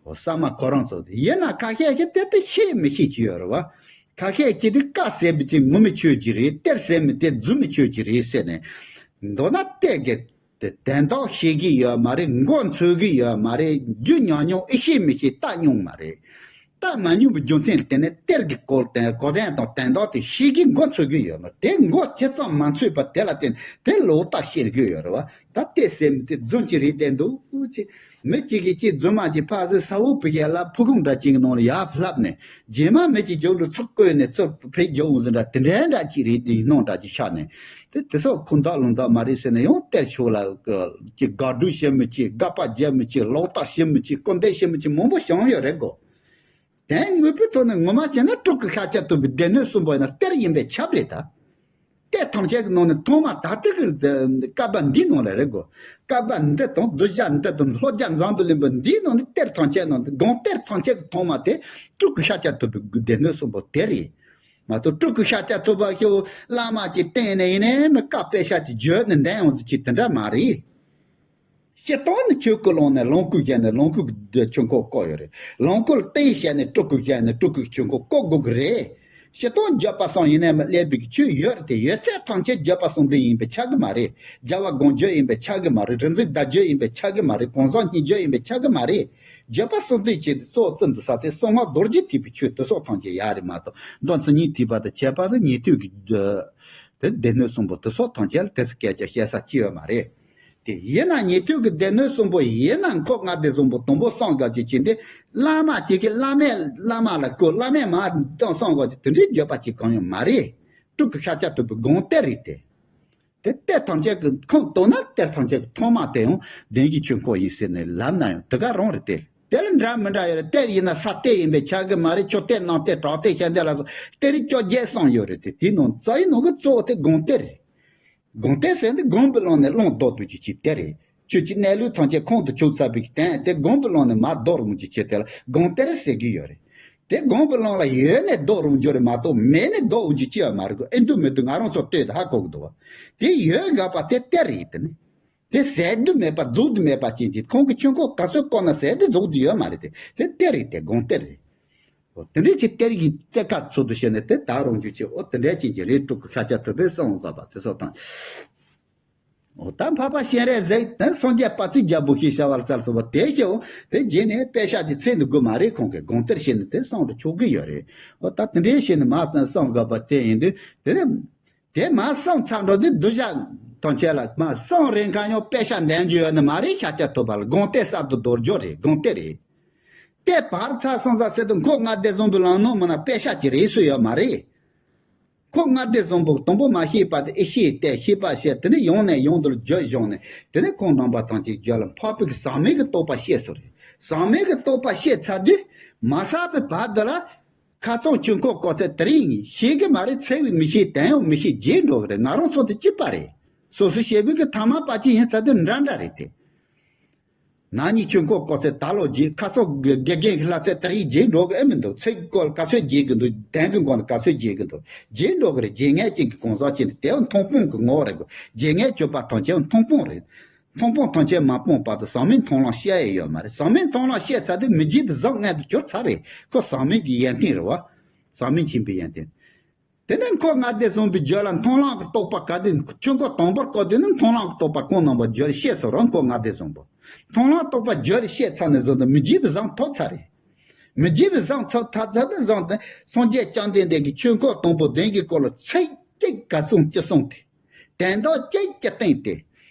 འོ། གསར་མ་ཁོ་རང་ཚོ་དེ་ཡིན་ན་ཁ་ཤས་ཀྱིས་དེ་དེ་ཤེས་མི་ཤེས་ཀྱི་ཡོད་རེད་བ། ཁ་ཤས་ཀྱིས་དེ་བཀའ་ཟེར་བ་ཅིག་ངོ་མི་ཆོད་ཀྱི་རེད། གཏེར་ཟེར་མི་དེ་རྫུན་མི་ཆོད་ཀྱི་རེད་ཟེར་ནས། མདོར་ན་གཏེར་གྱི་དེ་དོན་དག་ཤེས་ཀྱི་ཡོད་མ་རེད། མགོ་འཚོས་ཀྱི་ཡོད་མ་རེད། རྒྱུ་ཉམས་མྱོང་ཨེ་ཤེས་མི་ཤེས་ལྟ་མྱོང་མ་རེད། ལྟ་མ་མྱོང་བའི་རྒྱུ་མཚན་ལ་བརྟེན་ནས་གཏེར་གྱི་གོ་དོན་གོ་དོན་དང་དོན་དག་དེ་ཤེས་ཀྱི་མགོ་འཚོས་ཀྱི་ཡོད་མ་རེད། དེ་མགོ་ཇི་ཙམ་མ་འཚོས་པ་དེ་ལ་བརྟེན་དེ་ལོག་ལྟ་བཤད་དགོས་ཡོད་རེད་བ། ད་གཏེར་ཟེར་མི་དེ་རྫུན་གྱི་རེད་བསྡད་འདུག་ཅེས། མི་གཅིག་གིས་གཅིག་རྫུན་མ་གཅིག་ཕར་ཚུར་ས་འོག་པུ་ཡ་ལ་ཕུ་ཁུང་འདྲ་གཅིག་གི་ནང་ལ་ཡར་ལྷབ་ནས། རྗེས་མ་མི་གཅིག་རྒྱབ་ལ་ཚུར་བཀོད་ནས་ཚུར་ཕེབས་རྒྱག་འོང་ཟེར་འདྲ། དེ་འདྲའི་འདྲ་གཅིག་རེད། དེ་ཡིན་ནོ་འདྲ་གཅིག་ཆགས་ནས། དེ་དེ་སོགས་ཁུངས་དག་ལུང་དག་མ་རེད་ཟེར་ནས། ཡང་གཏེར་ཕྱོགས་ལ་ཀྱི་དགག་སྒྲུབ་བྱེད་མི་གཅིག་དགག་པ་རྒྱག་མི་གཅིག་ལོག་ལྟ་བྱེད་མི་གཅིག་སྐུར་འདེབས་བྱེད་མི་གཅིག་མང་པོ་བྱུང་ཡོད་རེད་གོ། དོན་དངོས་པོའི་ཐོག་ནས་ངོ་མ་བྱས་ན་སྤྲུལ་སྐུ་ཤཱཀྱ་ཐུབ་པའི་སྡེ་སྣོད་གསུམ་པོ་ཡིན་ན་གཏེར་ཡིན་པས་ཁྱབ་རེད་ད། གཏེར་ཐམས་ཅད་ཀྱི་ནང་ནས་ཐོག་མ་ད་ལྟ་གི་བསྐལ་པ་འདིའི་ནང་ལ་རེད་གོ། བསྐལ་པ་འདི་དང་གདུལ་བྱ་འདི་དང་ལྷོ་རྒྱ་འཛམ་བུ་གླིང་པ་འདིའི་ནང་ནས་གཏེར་ཐམས་ཅད་ནང་དུ་སྒོམ་གཏེར་ཐམས་ཅད་ཀྱི་ཐོག་མ་དེ་སྤྲུལ་སྐུ་ཤཱཀྱ་ཐུབ་པའི་སྡེ་སྣོད་གསུམ་པོ་དེ་རེད། མ་གཏོགས་སྤྲུལ་སྐུ་ཤཱཀྱ་ཐུབ་པ་ཁྱོད་བླ་མ་གཅིག་བསྟེན་ནས་ཡིན་ནའི་མི་བཀའ་དཔེ་ཤག་ཅིག་བརྗོད་ནས་འདོན་ཡོང་ཟེར་གྱི་དེ་འདྲ་མ་རེད། སྤྱིར་བཏང་ནི་ཆོས་སྐུ་བླངས་ནས་ལོངས་སྐུ་བཞེངས་ནས་ལོངས་སྐུ་གི་ཆོས་འཁོར་བསྐོར་ཡོད་རེད། ལོངས་སྐུ་ལ་བརྟེན་བྱས་ནས་སྤྲུལ་སྐུ་བཞེངས་ནས་སྤྲུལ་སྐུ་གི་ཆོས་འཁོར་བསྐོར་དགོས་ཀྱི་རེད། སྤྱིར་བཏང་བརྒྱུད་པ་གསུམ་ཡིན་ནའི་མི་བསླད་པའི་ཆོས་ཡོད་རེད་དེ། ཡོད་ཚད་ཐམས་ཅད་བརྒྱུད་པ་གསུམ་ལྡན་ཡིན་པས་ཁྱབ་ཀྱི་མ་རེད། རྒྱལ་བ་སྒོམ་བརྒྱུད་ཡིན་པས་ཁྱབ་ཀྱི་མ་རེད། རིག་འཛིན་བརྡ་བརྒྱུད་ཡིན་པས་ཁྱབ་ཀྱི་མ་རེད། གང་ཟག་སྙན་བརྒྱུད་ཡིན་པས་ཁྱབ་ཀྱི་མ་རེད། བརྒྱུད་པ་གསུམ་ལྡན་བྱས་ཏེ་གཙོ་བོ་བཙུན་དུ་ས་དེ་གསང་སྔགས་རྡོ་རྗེ་ཐེག་པའི་ཆོས་དེ་སོགས་ཐམས་ཅད་ཡག་རེད་མ་གཏོགས། མདོ་མཚན་ཉིད་ཐེག་པ་དང་ཁྱད་པར་དུ་ཉན་ཐོས་ཀྱི་དེ་སྡེ་སྣོད་གསུམ་པོ་དེ་སོགས་ཐམས་ཅད་ལ་དེ་ཚོ་སྐད་ཆ་བཤད་ས་ཅི་ཡོད་མ་རེད། དེ་ཡིན་ན་ཉན་ཐོས་ཀྱི་སྡེ་སྣོད་གསུམ་པོ་ཡིན་ན་འཁོར་ལྔ་སྡེ་གསུམ་པོ་དང་པོ་གསུངས་དགོས་ཀྱི་ཕྱིར་དེ། བླ་མ་གཅིག་གིས་བླ་མས་བླ་མ་ལ་བསྐུལ། བླ་མས་མར་གསུངས་དགོས་ཀྱི་དེ་འདྲའི་བརྗོད་པ་གཅིག་གང་ཡང་མ་རེད། སྤྲུལ་སྐུ་ཤཱཀྱ་ཐུབ་པའི་དགོངས་གཏེར་རེད་དེ། དེ་གཏེར་ཐམས་ཅད་ཀྱི་ཁུངས་གཏུགས་ན་གཏེར་ཐམས་ཅད་ཀྱི་ཐོག་མ་དེ་ཡང་བདེན་བཞིའི་ཆོས་འཁོར་ཡིན་ཟེར་ནས་ལབ་ན་ཡང་དེ་ག་རང་རེད་དེ། དེ་ལ་འདྲ་མི་འདྲ་ཡོད་རེད། གཏེར་ཡིན་ན་ས་གཏེར་ཡིན་པས་ཆགས་ཀྱི་མ་རེད། ཆུ་གཏེར་ནང་གཏེར་བྲག་གཏེར་ཤ་འདྲ་ལ་སོགས་གཏེར་བཅོ་བརྒྱད་གསུངས་ཡོད་རེད་དེ། དེའི་ནང་རྩ་བའི་ནང་གི་གཙོ་བོ་དེ་དགོངས་གཏེར་རེད། དགོངས་གཏེར་ཟེར་འདི་དགོངས་པའི་ཀློང་ནས་བླང་དོར་དུ་གྱི་ཆེད་དེ་རེད། ཆོས་ཀྱི་གནས་ལུགས་ཐམས་ཅད་ཁོང་དུ་ཆུད་ཚར་བའི་དོན་དེ་དགོངས་པའི་ཀློང་ནས་མར་ལྡོག་རུང་གྱི་ཆེད་དེ་ལ་དགོངས་གཏེར་ཟེར་གྱི་ཡོད་རེད། དེ་དགོངས་པའི་ཀློང་ལ་ཡོད་ནས་ལྡོག་རུང་རྒྱུ་རེད་མ་གཏོགས་མེད་ནས་ལྡོག་འོང་རྒྱུ་ཅི་ཡང་མ་རེད་གོ། ཨེ་འདུག་མི་འདུག་ང་རང་ཚོ་ལྟོས་དང་ཧ་གོ་གི་འདུག་བ། དེ་ཡོད་དགོས་པ་དེ་གཏེར་རེད་དེ་ནི། དེ་ཟད་དུ་མེད་པ་རྫོགས་དུ་མེད་པ་ཅན་གྱི་ཁོང་གི་ཆོས་འཁོར་ག་ཚོད་བསྐོར་ན་ཟད་དུ་རྫོགས་དུ་ཡོད་མ་རེད་དེ། དེ་གཏེར་རེད་དེ་དགོངས་གཏེར་རེད། འོ་དེ་འདྲའི་ཆེད་གཏེར་གྱི་གཏེར་ཁ་ཚུལ་དུ་བཤད་ནས་དེ་དག་རང་རྒྱུ་ཆེ། འོ་དེ་འདྲའི་ཅན་གྱི་རེད། སྤྲུལ་སྐུ་ཤཱཀྱ་ཐུབ་པས་གསུངས་དགོས་པ་དེ་སོགས་དང་། འོ་ད་འཕགས་པ་སྤྱན་རས་གཟིགས་དེ་སངས་རྒྱས་དཔལ་བརྩེགས་རྒྱལ་པོ་ཞེས་བྱ་བ་ལ་སྩལ་སོང་བ་དེ་ཤེའོ། དེ་རྗེས་ནས་དཔེ་ཤག་གི་ཚིག་འདི་དགོས་མ་རེད། ཁོང་གིས་དགོངས་གཏེར་བཤད་ནས་དེ་གསུངས་རུ་ཆོག་གི་ཡོད་རེད། འོ་ད་དེ་འདྲའི་བཤད་ནས་མ་གསུངས་དགོས་པ་དེ་ཡིན་དུས་དེ་ནས། དེ་མ་གསུངས་ཚར་འགྲོ་དུས་གདུལ་བྱ་ཐམས་ཅད་ལ་མ་གསུངས་རན་ཁ་ཡང་དཔེ་ཤག་འདོན་རྒྱུ་ཡོད་ནི་མ་རེད། ཤཱཀྱ་ཐུབ་པ་ལ་དགོངས་གཏེར་གསར་དུ་རྡོ་སྦྱོར་རེད། དགོངས་གཏེར་རེད། དེ་བར་ཚར་སོང་ས་ཟེར་དུས་འཁོར་ལྔ་སྡེ་བཟང་པོའི་ལམ་སྣ་མིན་ན་དཔེ་ཤག་ཅིག་རེད་སུ་ཡོད་མ་རེད། འཁོར་ལྔ་སྡེ་བཟང་པོ་དང་པོ་མ་ཤེས་པ་དེ་ཨེ་ཤེས་ཏེ་ཤེས་པ་བཤད། དེ་ནས་ཡང་ནས་ཡང་དུ་བརྗོད་བྱུང་ནས་དེ་ནས་ཁོང་རྣམ་པ་ཐམས་ཅད་རྒྱུད་ལ་འཕགས་པའི་ཟག་མེད་ཀྱི་རྟོགས་པ་བཤད་སོ་རེད། ཟག་མེད་ཀྱི་རྟོགས་པ་བཤད་ཚར་དུས་མ་བསགས་པའི་བར་དུ་ལ། ཁ་སང་ཆོས་འཁོར་བསྐོར་ཚེ་དེ་རིང་ཤེས་གི་མ་རེད། འཚེ་བའི་མི་ཤེས་དོན་ཡང་མི་ཤེས་བརྗེད་འགྲོ་གི་རེད། ང་རང་ཚོ་དེ་གཅིག་པ་རེད། སོ་སོ་ཞེ་དགུ་གི་ཐ་མལ་པ་གཅིག་ཡིན་ཚར་དུས་འདྲ་འདྲ་རེད་དེ། ན་ནིང་ཆོས་འཁོར་བསྐོར་ཚེ་ད་ལོ་བརྗེད། ཁ་སང་དགེ་དགེ་རྒན་གྱིས་བསླབ་ཚེ་དེ་རིང་བརྗེད་འགྲོ་གི་ཨེ་མི་འདུག་ཚིག་སྐོར་ག་ཚོད་བརྗེད་གི་འདུག་དོན་གྱི་སྒོ་ནས་ག་ཚོད་བརྗེད་གི་འདུག་བརྗེད་འགྲོ་གི་རེད། བརྗེད་ངེས་ཅན་གྱི་གང་ཟག་ཅིག་ནི་དེ་མཐོང་སྤང་གི་ངོ་བོ་རེད་གོ། བརྗེད་ངེས་སྤྱོད་པ་ཐམས་ཅད་མཐོང་སྤང་རེད། མཐོང་སྤང་ཐམས་ཅད་མ་སྤངས་བར་དུ་ཟག་མེད་མཐོང་ལམ་ཤེས་ཡ་ཡོད་མ་རེད། ཟག་མེད་མཐོང་ལམ་ཤེས་ཚར་དུས་མི་བརྗེད་པའི་ཟག་མངོན་དུ་གྱུར་ཚར་རེད། ཁོ་ཟག་མེད་ཀྱི་ཡོན་ཏན་རེད་བ། ཟག་མེད་ཆེན་པོའི་ཡོན་ཏན། དེ་ནས་འཁོར་ལྔ་སྡེ་བཟང་པོའི་རྒྱུད་ལ་མཐོང་ལམ་གྱི་རྟོགས་པ་ག་དུས་ཆོས་འཁོར་དང་པོར་བསྐོར་དུས་ནི་མཐོང་ལམ་གྱི་རྟོགས་པ་ཁོང་རྣམ་པ་རྒྱུད་ལ་ཤེས་སོ་རང་འཁོར་ལྔ་སྡེ་བཟང་པོ། མཐོང་ལམ་རྟོགས་པ་རྒྱུད་ལ་ཤེས་ཚར་ནས་བཟུང་སྟེ་མི་བརྗེད་པའི་ཟག་ཐོབ་ཚར་རེད། མི་བརྗེད་པའི་ཟག་ཚོགས་ཐ་ཚ་དུ་བཟང་སྟེ་སངས་རྒྱས་བཅོམ་ལྡན་འདས་ཀྱིས་ཆོས་འཁོར་དང་པོ་བདུན་གྱི་སྐོར་ལ་ཚིག་གཅིག་ག་གསུང་ཅི་གསུང་སྟེ། དོན་དག་གཅིག་གི་སྟེང་སྟེ།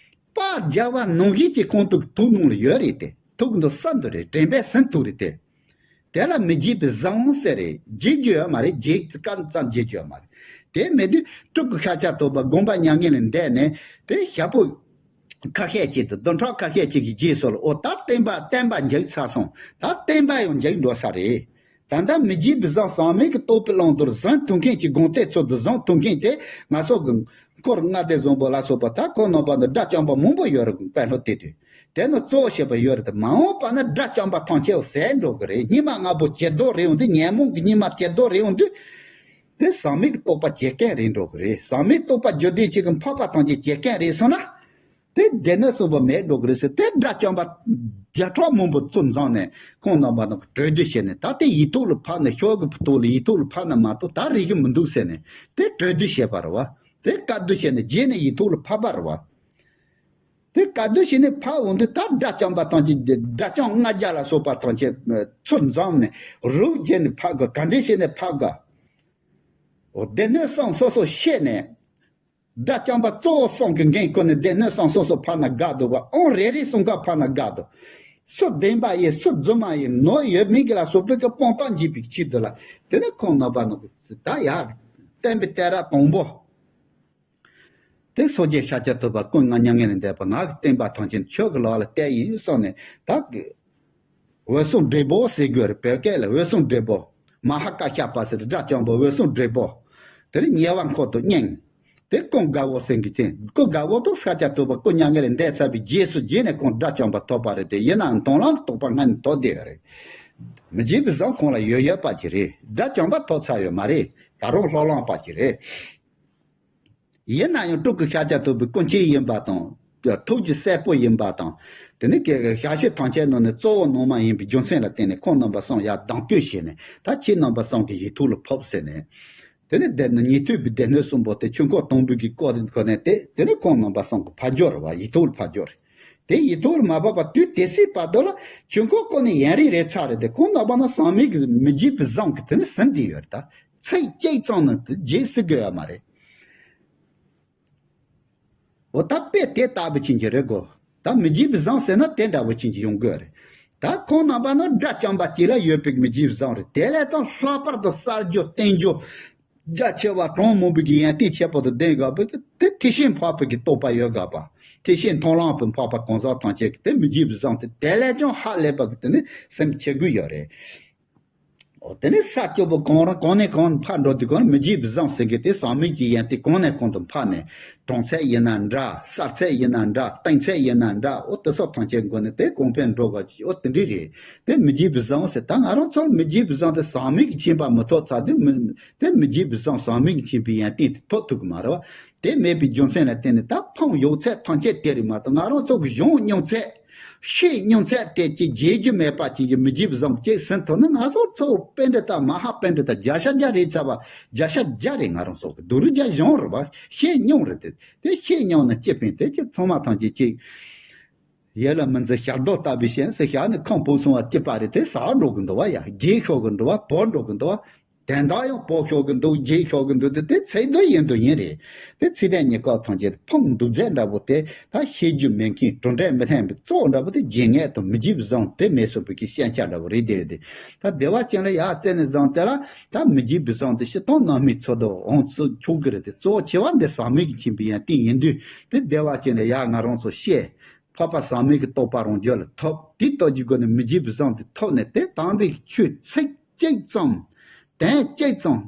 དཔལ་རྒྱལ་བ་ནམ་མཁའི་ཁོང་ཐུགས་ཐུགས་ནང་ལ་ཡོད་རེད་དེ། ཐུགས་འདི་ས་འདི་རེད། དྲན་པའི་ཟིན་ཐུགས་རེད་དེ། དེ་ལ་མི་བརྗེད་པའི་ཟག་ཟེར་རེད། བརྗེད་རྒྱུ་ཡོད་མ་རེད། བརྗེད་སྐབས་ཙམ་བརྗེད་རྒྱུ་ཡོད་མ་རེད། དེ་མེད་དུས་སྤྲུལ་སྐུ་ཤཱཀྱ་ཐུབ་པ་དགོངས་པ་མྱ་ངན་ལས་འདས་ནས་དེ་ཞག་པོ་ཁ་ཤས་ཅིག་ཏུ་བདུན་ཕྲག་ཁ་ཤས་ཅིག་གི་རྗེས་སུ་ལ་འོ་ད་བསྟན་པ་བསྟན་པ་འཇིག་ཚར་སོང་། ད་བསྟན་པ་ཡང་འཇིག་འགྲོ་ས་རེད། ད་ལྟ་མི་བརྗེད་པའི་ཟག་ཟག་མེད་ཀྱི་རྟོགས་པའི་ཀློང་དུ་ཟིན་ཐུབ་མཁན་གྱི་དགོངས་གཏེར་ཚུལ་དུ་ཟིན་ཐུབ་མཁན་དེ་ང་ཚོ་གི་འཁོར་ལྔ་སྡེ་བཟང་པོ་ལ་སོགས་པ་ད་ཁོང་རྣམ་པ་འདི་དགྲ་བཅོམ་པ་མང་པོ་ཡོད་རེད། དཔེ་ལྷོ་དེ་དུས་དེ་ནི་གཙོ་བོ་བྱས་པ་ཡོད་རེད། དེ་མ་འོངས་པ་ན་དགྲ་བཅོམ་པ་ཐམས་ཅད་ཟད་འགྲོ་གི་རེད། སྙིགས་མ་ལྔ་པོ་ཇེ་སྡུག་རེ་ཡོང་དུས་ཉོན་མོངས་ཀྱི་སྙིགས་མ་ཇེ་སྡུག་རེ་ཡོང་དུས་དེ་ཟག་མེད་ཀྱི་རྟོགས་པ་ཇེ་སྐྱེན་རེད་འགྲོ་གི་རེད། ཟག་མེད་རྟོགས་པ་རྒྱུད་ལྡན་ཅིག་གི་འཕགས་པ་ཐམས་ཅད་ཇེ་སྐྱེན་རེད་སོང་ན། དེ་སྡེ་སྣོད་གསུམ་པོ་མེད་འགྲོ་གི་རེད་ཟེར། དེ་དགྲ་བཅོམ་པ་བརྒྱ་ཕྲག་མང་པོ་ཚུར་འཛོམས་ནས་ཁོང་རྣམ་པ་རྣམས་ཀྱིས་གྲོས་བསྡུར་བྱས་ནས་ད་དེ་ཡིག་ཐོག་ལ་ཕབ་ནས་ཤོག་གུ་ཐོག་ལ་ཡིག་ཐོག་ལ་ཕབ་ན་མ་གཏོགས་ད་རིག་གི་མི་འདུག་ཟེར་ནས་དེ་གྲོས་བསྡུར་བྱས་པ་རེད་བ། དེ་བཀའ་བསྡུར་བྱས་ནས་རྗེས་ནས་ཡིག་ཐོག་ལ་ཕབ་པ་རེད་བ། དེ་བཀའ་བསྡུར་བྱས་ནས་ཕབ་འོང་དུས་ད་དགྲ་བཅོམ་པ་ཐམས་ཅད་དགྲ་བཅོམ་ལྔ་བརྒྱ་ལ་སོགས་པ་ཐམས་ཅད་ཚུར་འཛོམས་ནས་རོབ་བྱས་ནས་ཕབ་དགོས། ག་འདྲས་བྱས་ནས་ཕབ་དགོས། འོ་སྡེ་སྣོད་གསུམ་སོ་སོ་ཤེས་ནས། དགྲ་བཅོམ་པ་གཙོ་བོ་གསུམ་གྱི་འགན་ཁུར་ནས་སྡེ་སྣོད་གསུམ་སོ་སོ་ཕབ་ན་དགའ་འདུག་བ། ཨང་རེ་རེ་གསུམ་ཀ་ཕབ་ན་དགའ་འདུག་སུ་བདེན་པ་ཡིན་སུ་རྫུན་མ་ཡིན་ནོར་ཡོད་མིན་གྱི་ལ་སོགས་པའི་གི་དཔང་རྟགས་འབྱེད་པའི་ཆེད་དུ་ལ་དེ་ནས་ཁོང་རྣམ་པ་རྣམས་ཀྱིས་ད་ཡར་བསྟན་པའི་གཏད་རབས་དང་པོ། དེ་སངས་རྒྱས་ཤཱཀྱ་ཐུབ་པ་སྐུ་མྱ་ངན་ལས་འདས་པ་ང་གི་བསྟན་པ་ཐམས་ཅད་ཆོས་ཀྱི་ལམ་ལ་གཏད་ཡིན་གསུངས་ནས་ད་གི་འོད་སྲུང་བགྲེས་པོ་ཟེར་དགོས་རེད། བོད་སྐད་ལ་འོད་སྲུང་བགྲེས་པོ། མ་ཧཱ་ཀཱ་ཤ་པ་ཟེར་དགྲ་བཅོམ་པ་འོད་སྲུང་བགྲེས་པོ། དེ་ནས་ཉེ་བར་འཁོར་དུ་སྙིང་། དེ་ཀུན་དགའ་བོ་ཟེར་གྱི་ཅན་ཀུན་དགའ་བོ་དང་ཤཱཀྱ་ཐུབ་པ་སྐུ་མྱ་ངན་ལས་འདས་ཚར་བའི་རྗེས་སུ་རྗེས་ནས་ཁོང་དགྲ་བཅོམ་པ་ཐོབ་པ་རེད་དེ། ཡིན་ནའང་མཐོང་ལམ་རྟོགས་པ་སྔ་ནས་ཐོབ་བསྡད་ཡོད་རེད། མི་བརྗེད་པའི་ཟག་ཁོང་ལ་ཡོད་ཡོད་པ་ཅིག་རེད། དགྲ་བཅོམ་པ་ཐོབ་ཚར་ཡོད་མ་རེད། ད་རུང་ལྷོད་ལྷོད་པ་ཅིག་རེད། ཡིན་ན་ཡང་སྤྲུལ་སྐུ་ཤཱཀྱ་ཐུབ་པའི་སྐུ་མཆེད་ཡིན་པ་དང་། ཐུགས་རྗེ་གསལ་པོ་ཡིན་པ་དང་། དེ་ནི་ཀྱེ་ཞལ་བཞེས་ཐམས་ཅད་ནང་ནས་གཙོ་བོ་ནང་མ་ཡིན་པའི་རྒྱུ་མཚན་ལ་བརྟེན་ནས་ཁོང་རྣམ་པ་གསུམ་ཡར་གདམ་བསྐོས་བྱས་ནས་ད་ཁྱེད་རྣམ་པ་གསུམ་གྱི་ཡིག་ཐོག་ལ་ཕབ་ཟེར་ནས། དེ་ནི་སྡེ་ནི་ཉན་ཐོས་པའི་སྡེ་སྣོད་གསུམ་པོ་དེ་ཆོས་འཁོར་དང་པོའི་གི་སྐོར་ཁོ་ནས་དེ་དེ་ནི་ཁོང་རྣམ་པ་གསུམ་གྱི་ཕབ་སྦྱོར་རེད་བ། ཡིག་ཐོག་ལ་ཕབ་སྦྱོར་རེད། དེ་ཡིག་ཐོག་ལ་མ་ཕབ་པ་དུས་དེ་སྲིད་བར་དུ་ལ་ཆོས་འཁོར་ཁོ་ནས་ཡན་རིང་རེ་ཚར་རེད་དེ། ཁོང་རྣམ་པ་ནི་ཟག་མེད་ཀྱི་མི་བརྗེད་པའི་ཟག་གི་དེ་ནི་ཟིན་བསྡད་ཡོད་རེད། ད་ཚིག་གཅིག་ཙམ་ནི་བརྗེད་སྲིད་དགོས་ཡ་མ་རེད། འོ་ད་དཔེ་དེ་ལྟ་བུ་ཅན་གྱི་རེད་གོ། ད་མི་བརྗེད་པའི་བཟང་ཟེར་ན་དེ་འདྲ་བོ་ཅན་གྱི་ཡོང་དགོས་རེད། ད་ཁོང་རྣམ་པ་ནི་དགྲ་བཅོམ་པ་གཅིག་ལ་ཡོད་པའི་མི་བརྗེད་པའི་བཟང་རེད། དེ་ལས་ད་ལྷག་པར་དུ་གསར་འགྱུར་བསྟན་འགྱུར་རྒྱ་ཆེ་བ་གྲངས་མང་པོ་གི་ཡོན་ཏན་ཆེ་པོ་དང་ལྡན་དགོས་པ་གི་དེ་ཐེག་ཆེན་འཕགས་པའི་གི་རྟོགས་པ་ཡོད་དགོས་པ། ཐེག་ཆེན་མཐོང་ལམ་པའི་འཕགས་པ་གང་ཟག་ཐམས་ཅད་ཀྱི་དེ་མི་བརྗེད་པའི་བཟང་དེ་དེ་ལས་ཀྱང་ཧ་ལས་པ་གི་དེ་ནི་སེམས་བྱེད་དགོས་ཡོད་རེད། འོ་དེ་ནི་ས་སྐྱོ་པོ་གང་རང་གང་ནས་གང་འཕགས་འགྲོ་དུས་གང་མི་བརྗེད་པའི་བཟང་ཟེར་གི་དེ་ཟག་མེད་ཀྱི་ཡོན་ཏན་གང་ནས་གང་དུ་འཕགས་ནས་གྲོང་ཚད་ཡིན་ན་འདྲ། གསར་ཚད་ཡིན་ན་འདྲ། སྟེང་ཚད་ཡིན་ན་འདྲ། འོ་དེ་སོགས་ཐམས་ཅད་མགོ་ནས་དེ་གོང་འཕེལ་འགྲོ་དགོས་ཀྱི། འོ་དེ་འདྲ་རེད། དེ་མི་བརྗེད་པའི་བཟང་ཟེར། ད་ང་རང་ཚོར་མི་བརྗེད་པའི་བཟང་དེ་ཟག་མེད་ཀྱི་མཁྱེན་པ་མི་ཐོབ་ཚར་དུས་མི་དེ་མི་བརྗེད་པའི་བཟང་ཟག་མེད་ཀྱི་མཁྱེན་པའི་ཡོན་ཏན་དེ་ཐོབ་ཐུབ་ཀྱི་མ་རེད་བ། དེ་མེད་པའི་རྒྱུ་མཚན་ལ་བརྟེན་ནས་ད་ཕུང་ཡོད་ཚད་ཐམས་ཅད་དེ་རེད་མ་གཏོགས་ང་རང་ཚོ་གི་གཞུང་རྙིང་ཚད། ཤེས་རྙིང་ཚད་དེ་ཅིག་བརྗེད་རྒྱུ་མེད་པ་ཅིག་གི་མི་བརྗེད་པའི་བཟང་ཅིག་ཟིན་ཐུབ་ན་ང་ཚོ་གཙོ་བོ་པཎྜི་ཏ་མ་ཧཱ་པཎྜི་ཏ་བརྒྱ་ཆ་བརྒྱ་རེད་ཚར་བ། བརྒྱ་ཆ་བརྒྱ་རེད། ང་རང་ཚོ་གི་རྡོ་རིང་རྒྱ་གཞུང་རེད་བ། ཤེས་རྙིང་རེད་དེ། དེ་ཤེས་རྙིང་ན་ཅི་ཕན་དེ་ཅིག་ཚང་མ་ཐམས་ཅད་ཅིག་ཡལ་ལ་མི་འཛིན་ཞག་རྡོ་ལྟ་བུའི་ཞེན་ཟེར་ཞག་ནི་ཁམ་སྤུ་སོང་བ་སྐྱིད་པ་རེད། དེ་ཟག་འགྲོ་གི་འདུག་བ། ཡ་རྒས་ཤོར་གི་འདུག་བ། བོར་འགྲོ་གི་འདུག་བ། དོན་དག་ཡང་བོར་ཤོར་གི་འདུག་རྒས་ཤོར་གི་འདུག་དེ་དེ་ཚེ་འདི་ཡིན་དུ་ཡིན་རེད། དེ་ཚེ་དང་ཉེ་སྐབས་ཐམས་ཅད་ཕུང་འདུ་འཛད་འདྲ་པོ་དེ་ད་ཤེས་རྒྱུ་མེད་མཁན་གྲུབ་འབྲས་མི་ལྷན་པའི་གཙོ་བོ་འདྲ་པོ་དེ་རྗེས་ངས་དང་མི་བརྗེད་པའི་བཟང་དེ་མེད་སོང་བའི་གི་ཤན་ཆ་འདྲ་པོ་རེད། དེ་རེད་དེ་ད་བདེ་བ་ཅན་ལ་ཡ་བཙལ་ནས་བཟང་དེ་ལ་ད་མི་བརྗེད་པའི་བཟང་དེ་ཕྱི་དང་ནང་མི་འཚོ་དུ་འོང་ཚུལ་ཆོག་གི་རེད། དེ་གཙོ་བོ་ཆེ་བ་འདི་ཟག་མེད་ཀྱི་མཁྱེན་པའི་ཡོན་ཏན་ཡིན་དུས་དེ་བདེ་བ་ཅན་ལ་ཡ་ང་རང་ཚོ་ཤེས། འཕགས་པ་ཟག་མེད་ཀྱི་རྟོགས་པ་རང་རྒྱུད་ལ་ཐོབ། དེའི་སྟོབས་ཀྱི་སྒོ་ནས་མི་བརྗེད་པའི་བཟང་དེ་ཐོབ་ནས་དེ་དམ་པའི་ཆོས་ཚིག་གཅིག་ཙམ། དོན་གཅིག་ཙམ།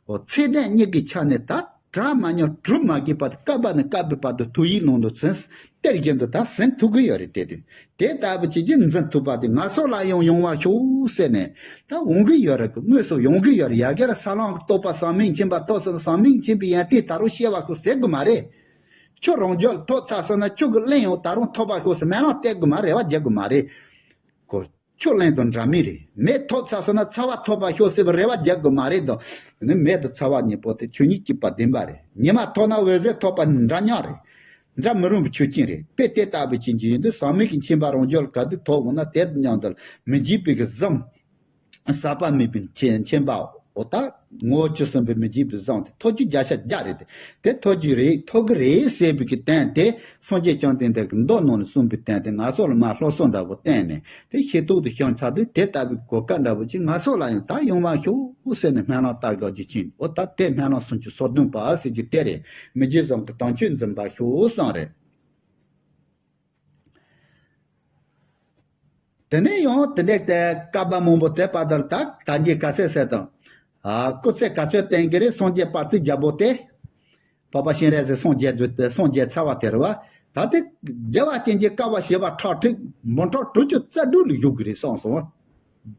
འོ་ཚད་ལྡན་གཉིས་ཀྱི་ཆ་ནས་ད་གྲ་མ་ཉམས་གྲུབ་མ་དགོས་པར་བསྐལ་པ་ནས་བསྐལ་པའི་བར་དུ་ཐུགས་ཡིད་ལམ་དུ་ཟིན། གཏེར་བཞིན་དུ་ད་ཟིན་ཐུབ་ཀྱི་ཡོད་རེད། དེ་དུས་དེ་ལྟ་བུ་ཅིག་གིས་འཛིན་ཐུབ་པ་དེ་ང་སོགས་ལ་ཡང་ཡོང་བ་ཤོག་ཟེར་ནས་ད་འོང་གི་ཡོད་རེད། དངོས་སུ་ཡོང་གི་ཡོད་རེད། ཡ་གི་ར་ས་ལམ་གྱི་རྟོགས་པ་ཟག་མེད་མཁྱེན་པ་ཐོབ་སོང་། ཟག་མེད་མཁྱེན་པའི་ཡོན་ཏན་ད་རུང་ཤེས་པ་ཤོག་ཟེར་དགོས་མ་རེད། ཁྱོད་རང་རྒྱུད་ཐོབ་ཚར་སོང་ན་ཁྱོད་ཀྱི་གླེང་ཡང་ད་རུང་ཐོབ་པ་ཤོག་ཟེར་སྨོན་ལམ་བཏབ་དགོས་མ་རེད། རེ་བ་རྒྱག་དགོས་མ་རེད། ཁོ་ཁྱོད་གླེང་དང་འདྲ་མིན་རེད། མེ་ཐོབ་ཚར་སོང་ན་ཚ་བ་ཐོབ་པ་ཤོག་ཟེར་བའི་རེ་བ་རྒྱག་དགོས་མ་རེད་དོ། དེ་ནི་མེ་དང་ཚ་བ་གཉིས་པོ་དེ་ཆོས་ཉིད་གཅིག་པ་བདེན་པ་རེད། ཉི་མ་ཐོབ་ན་འོད་ཟེར་ཐོབ་པ་འདྲ་མཉམ་རེད། འདྲ་མི་རུང་བའི་ཆོས་ཅན་རེད། དཔེ་དེ་ལྟ་བུ་ཅན་གྱི་ཡིན་དུས་ཟག་མེད་ཀྱི་མཁྱེན་པ་རང་རྒྱུད་ལ་ག་དུས་ཐོབ་འོང་ན་དེ་དང་མཉམ་དུ་མི་བརྗེད་པའི་གི་གཟིམ། ཟག་པ་མེད་པའི་མཁྱེན་མཁྱེན་པའོ། ད་ངོ་བོ་བཅུ་གསུམ་པའི་མི་བརྗེད་པའི་གཟིམ་དེ་ཐོབ་རྒྱུ་བརྒྱ་ཆ་བརྒྱ་རེད་དེ། དེ་ཐོབ་རྒྱུ་རེད། ཐོབ་གི་རེད་ཟེར་བའི་གི་དོན་དེ་སངས་རྒྱས་བཅོམ་ལྡན་འདས་ཀྱི་མདོ་ནང་ལ་གསུངས་པའི་དོན་དེ་ང་ཚོ་ལ་མར་སློབ་གསོ་འདྲ་པོ་བསྟན་ནས་དེ་ཤེས་རྟོགས་དུ་བྱུང་ཚར་དུས་དེ་ལྟ་བུའི་གོ་སྐབས་འདྲ་པོ་ཅིག་ང་ཚོ་ལ་ཡང་ད་ཡོང་བ་ཤོག་ཟེར་ནས་སྨོན་ལམ་བཏབ་དགོས་རྒྱུ་ཅན། འོ་ད་དེ་སྨོན་ལམ་སུམ་ཅུ་སོ་བདུན་པ་ཟེར་རྒྱུ་དེ་རེད། མི་བརྗེད་བཟང་གི་དམ་ཆོས་འཛིན་པ་ཤོག་གསུངས་རེད། དེ་ནས་ཡང་དེ་འདྲའི་དེ་བསྐལ་པ་མང་པོ་དེ་བར་དུ་ད་ད་གིན་ག་ཚོད་ཟེར་དང་། ཨ་སྐུ་ཚེ་ག་ཚོད་བསྟན་གྱི་རེད། སངས་རྒྱས་དཔལ་བརྩེགས་རྒྱལ་པོ་དེ། འཕགས་པ་སྤྱན་རས་གཟིགས་སངས་རྒྱས་རྫོགས་སངས་རྒྱས་ཚར་བ་དེ་རེད་བ། ད་དེ་བདེ་བ་ཅན་གྱི་བསྐལ་པ་བྱེ་བ་ཁྲག་ཁྲིག་འབུམ་ཕྲག་དྲུག་ཅུ་རྩ་དྲུག་ལ་བཞུགས་ཀྱི་རེད་གསུངས་སོང་།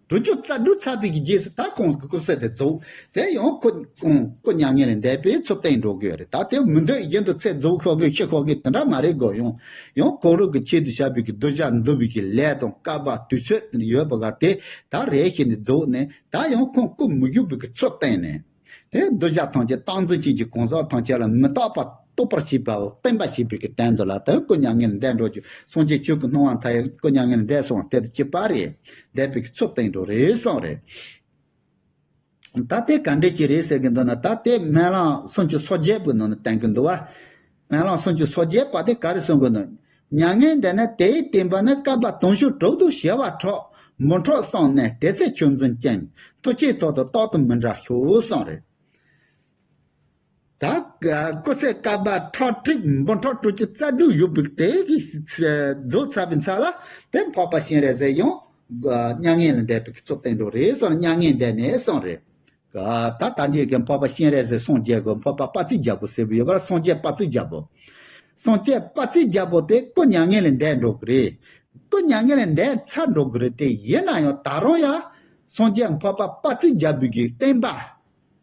དྲུག་ཅུ་རྩ་དྲུག་ཚར་བའི་གི་རྗེས་སུ་ད་ཁོང་གི་སྐུ་ཚེ་དེ་རྫོགས། དེ་ཡང་སྐུ་སྐུ་མྱ་ངན་ལས་འདས་པའི་ཚུལ་བསྟན་འགྲོ་གི་ཡོད་རེད། ད་དེ་མི་འདོད་བཞིན་དུ་ཚེ་རྫོགས་ཤོག་གི་ཤི་ཤོག་གི་དེ་འདྲ་མ་རེད་གོ། ཡང་ཡང་གང་རུང་གི་ཆེད་དུ་བྱ་བའི་གི་གདུལ་བྱ་འདུལ་བའི་གི་ལས་དང་བསྐལ་པ་དུས་ཚོད་ཡོད་པ་ག་དེ་ད་རེ་ཞིག་ནས་རྫོགས་ནས་ད་ཡང་ཁོང་སྐུ་མི་བཞུགས་པའི་གི་ཚུལ་བསྟན་ནས། དེ་གདུལ་བྱ་ཐམས་ཅད་སྟངས་འཛིན་བྱེད་ཀྱི་གང་ཟག་ཐམས་ཅད་ལ་མི་རྟག་པ་རྟོགས་པར་བྱེད་པའོ། བསྟན་པ་བྱེད་པའི་གི་དོན་དུ་ལ་དེ་སྐུ་མྱ་ངན་ལས་འདས་འགྲོ་རྒྱུ། སངས་རྒྱས་ཆོས་ཀྱི་སྣང་བ་མཐའ་ཡས་སྐུ་མྱ་ངན་ལས་འདས་སོང་བ་དེ་དང་གཅིག་པ་རེད། འདས་པའི་གི་ཚུལ་བསྟན་འགྲོ་རེད་གསུངས་རེད། ད་དེ་ག་འདྲས་ཅིག་རེད་ཟེར་གི་འདུག་ན། ད་དེ་སྨོན་ལམ་སུམ་ཅུ་སོ་བརྒྱད་པོའི་ནང་ན་བསྟན་གི་འདུག་བ། སྨོན་ལམ་སུམ་ཅུ་སོ་བརྒྱད་པ་དེ་ག་རེ་གསུང་གི་འདུག་མྱ་ངན་འདས་ནས་དེའི་བསྟན་པ་ནི་བསྐལ་པ་དུང་ཕྱུར་དྲུག་དང་བྱེ་བ་ཕྲག་འབུམ་ཕྲག་སོང་ནས་དེ་ཚེ་ཆོས་འཛིན་ཅན་ཐུགས་ཆེན་ཐོག་ཏུ་རྟག་ཏུ་མི་འབྲལ་ཤོག་གསུངས་རེད། ད་སྐུ་ཚེ་བསྐལ་པ་ཁྲག་ཁྲིག་འབུམ་ཕྲག་དྲུག་ཅུ་རྩ་དྲུག་ཡོད་པའི་དེ་གི་རྫོགས་ཚར་བའི་ཚེ་ལ་དེ་འཕགས་པ་སྤྱན་རས་གཟིགས་ཡང་མྱ་ངན་ལས་འདས་པའི་གི་ཚུལ་བསྟན་འགྲོ་རེད་གསུངས། མྱ་ངན་འདས་ནས་གསུངས་རེད། ད་ལྟ་འདི་གི་འཕགས་པ་སྤྱན་རས་གཟིགས་སངས་རྒྱས་གི་འཕགས་པ་དཔལ་བརྩེགས་རྒྱལ་པོ་ཟེར་བ་ཡོད་པར། སངས་རྒྱས་དཔལ་བརྩེགས་རྒྱལ་པོ། སངས་རྒྱས་དཔལ་བརྩེགས་རྒྱལ་པོ་དེ་སྐུ་མྱ་ངན་ལས་འདས་འགྲོ་གི་རེད། སྐུ་མྱ་ངན་ལས་འདས་ཚར་འགྲོ་གི་རེད། དེ་ཡིན་ན་ཡང་ད་རུང་ཡང་སངས་རྒྱས་འཕགས་པ་དཔལ་བརྩེགས་རྒྱལ་པོ་གི་བསྟན་པ།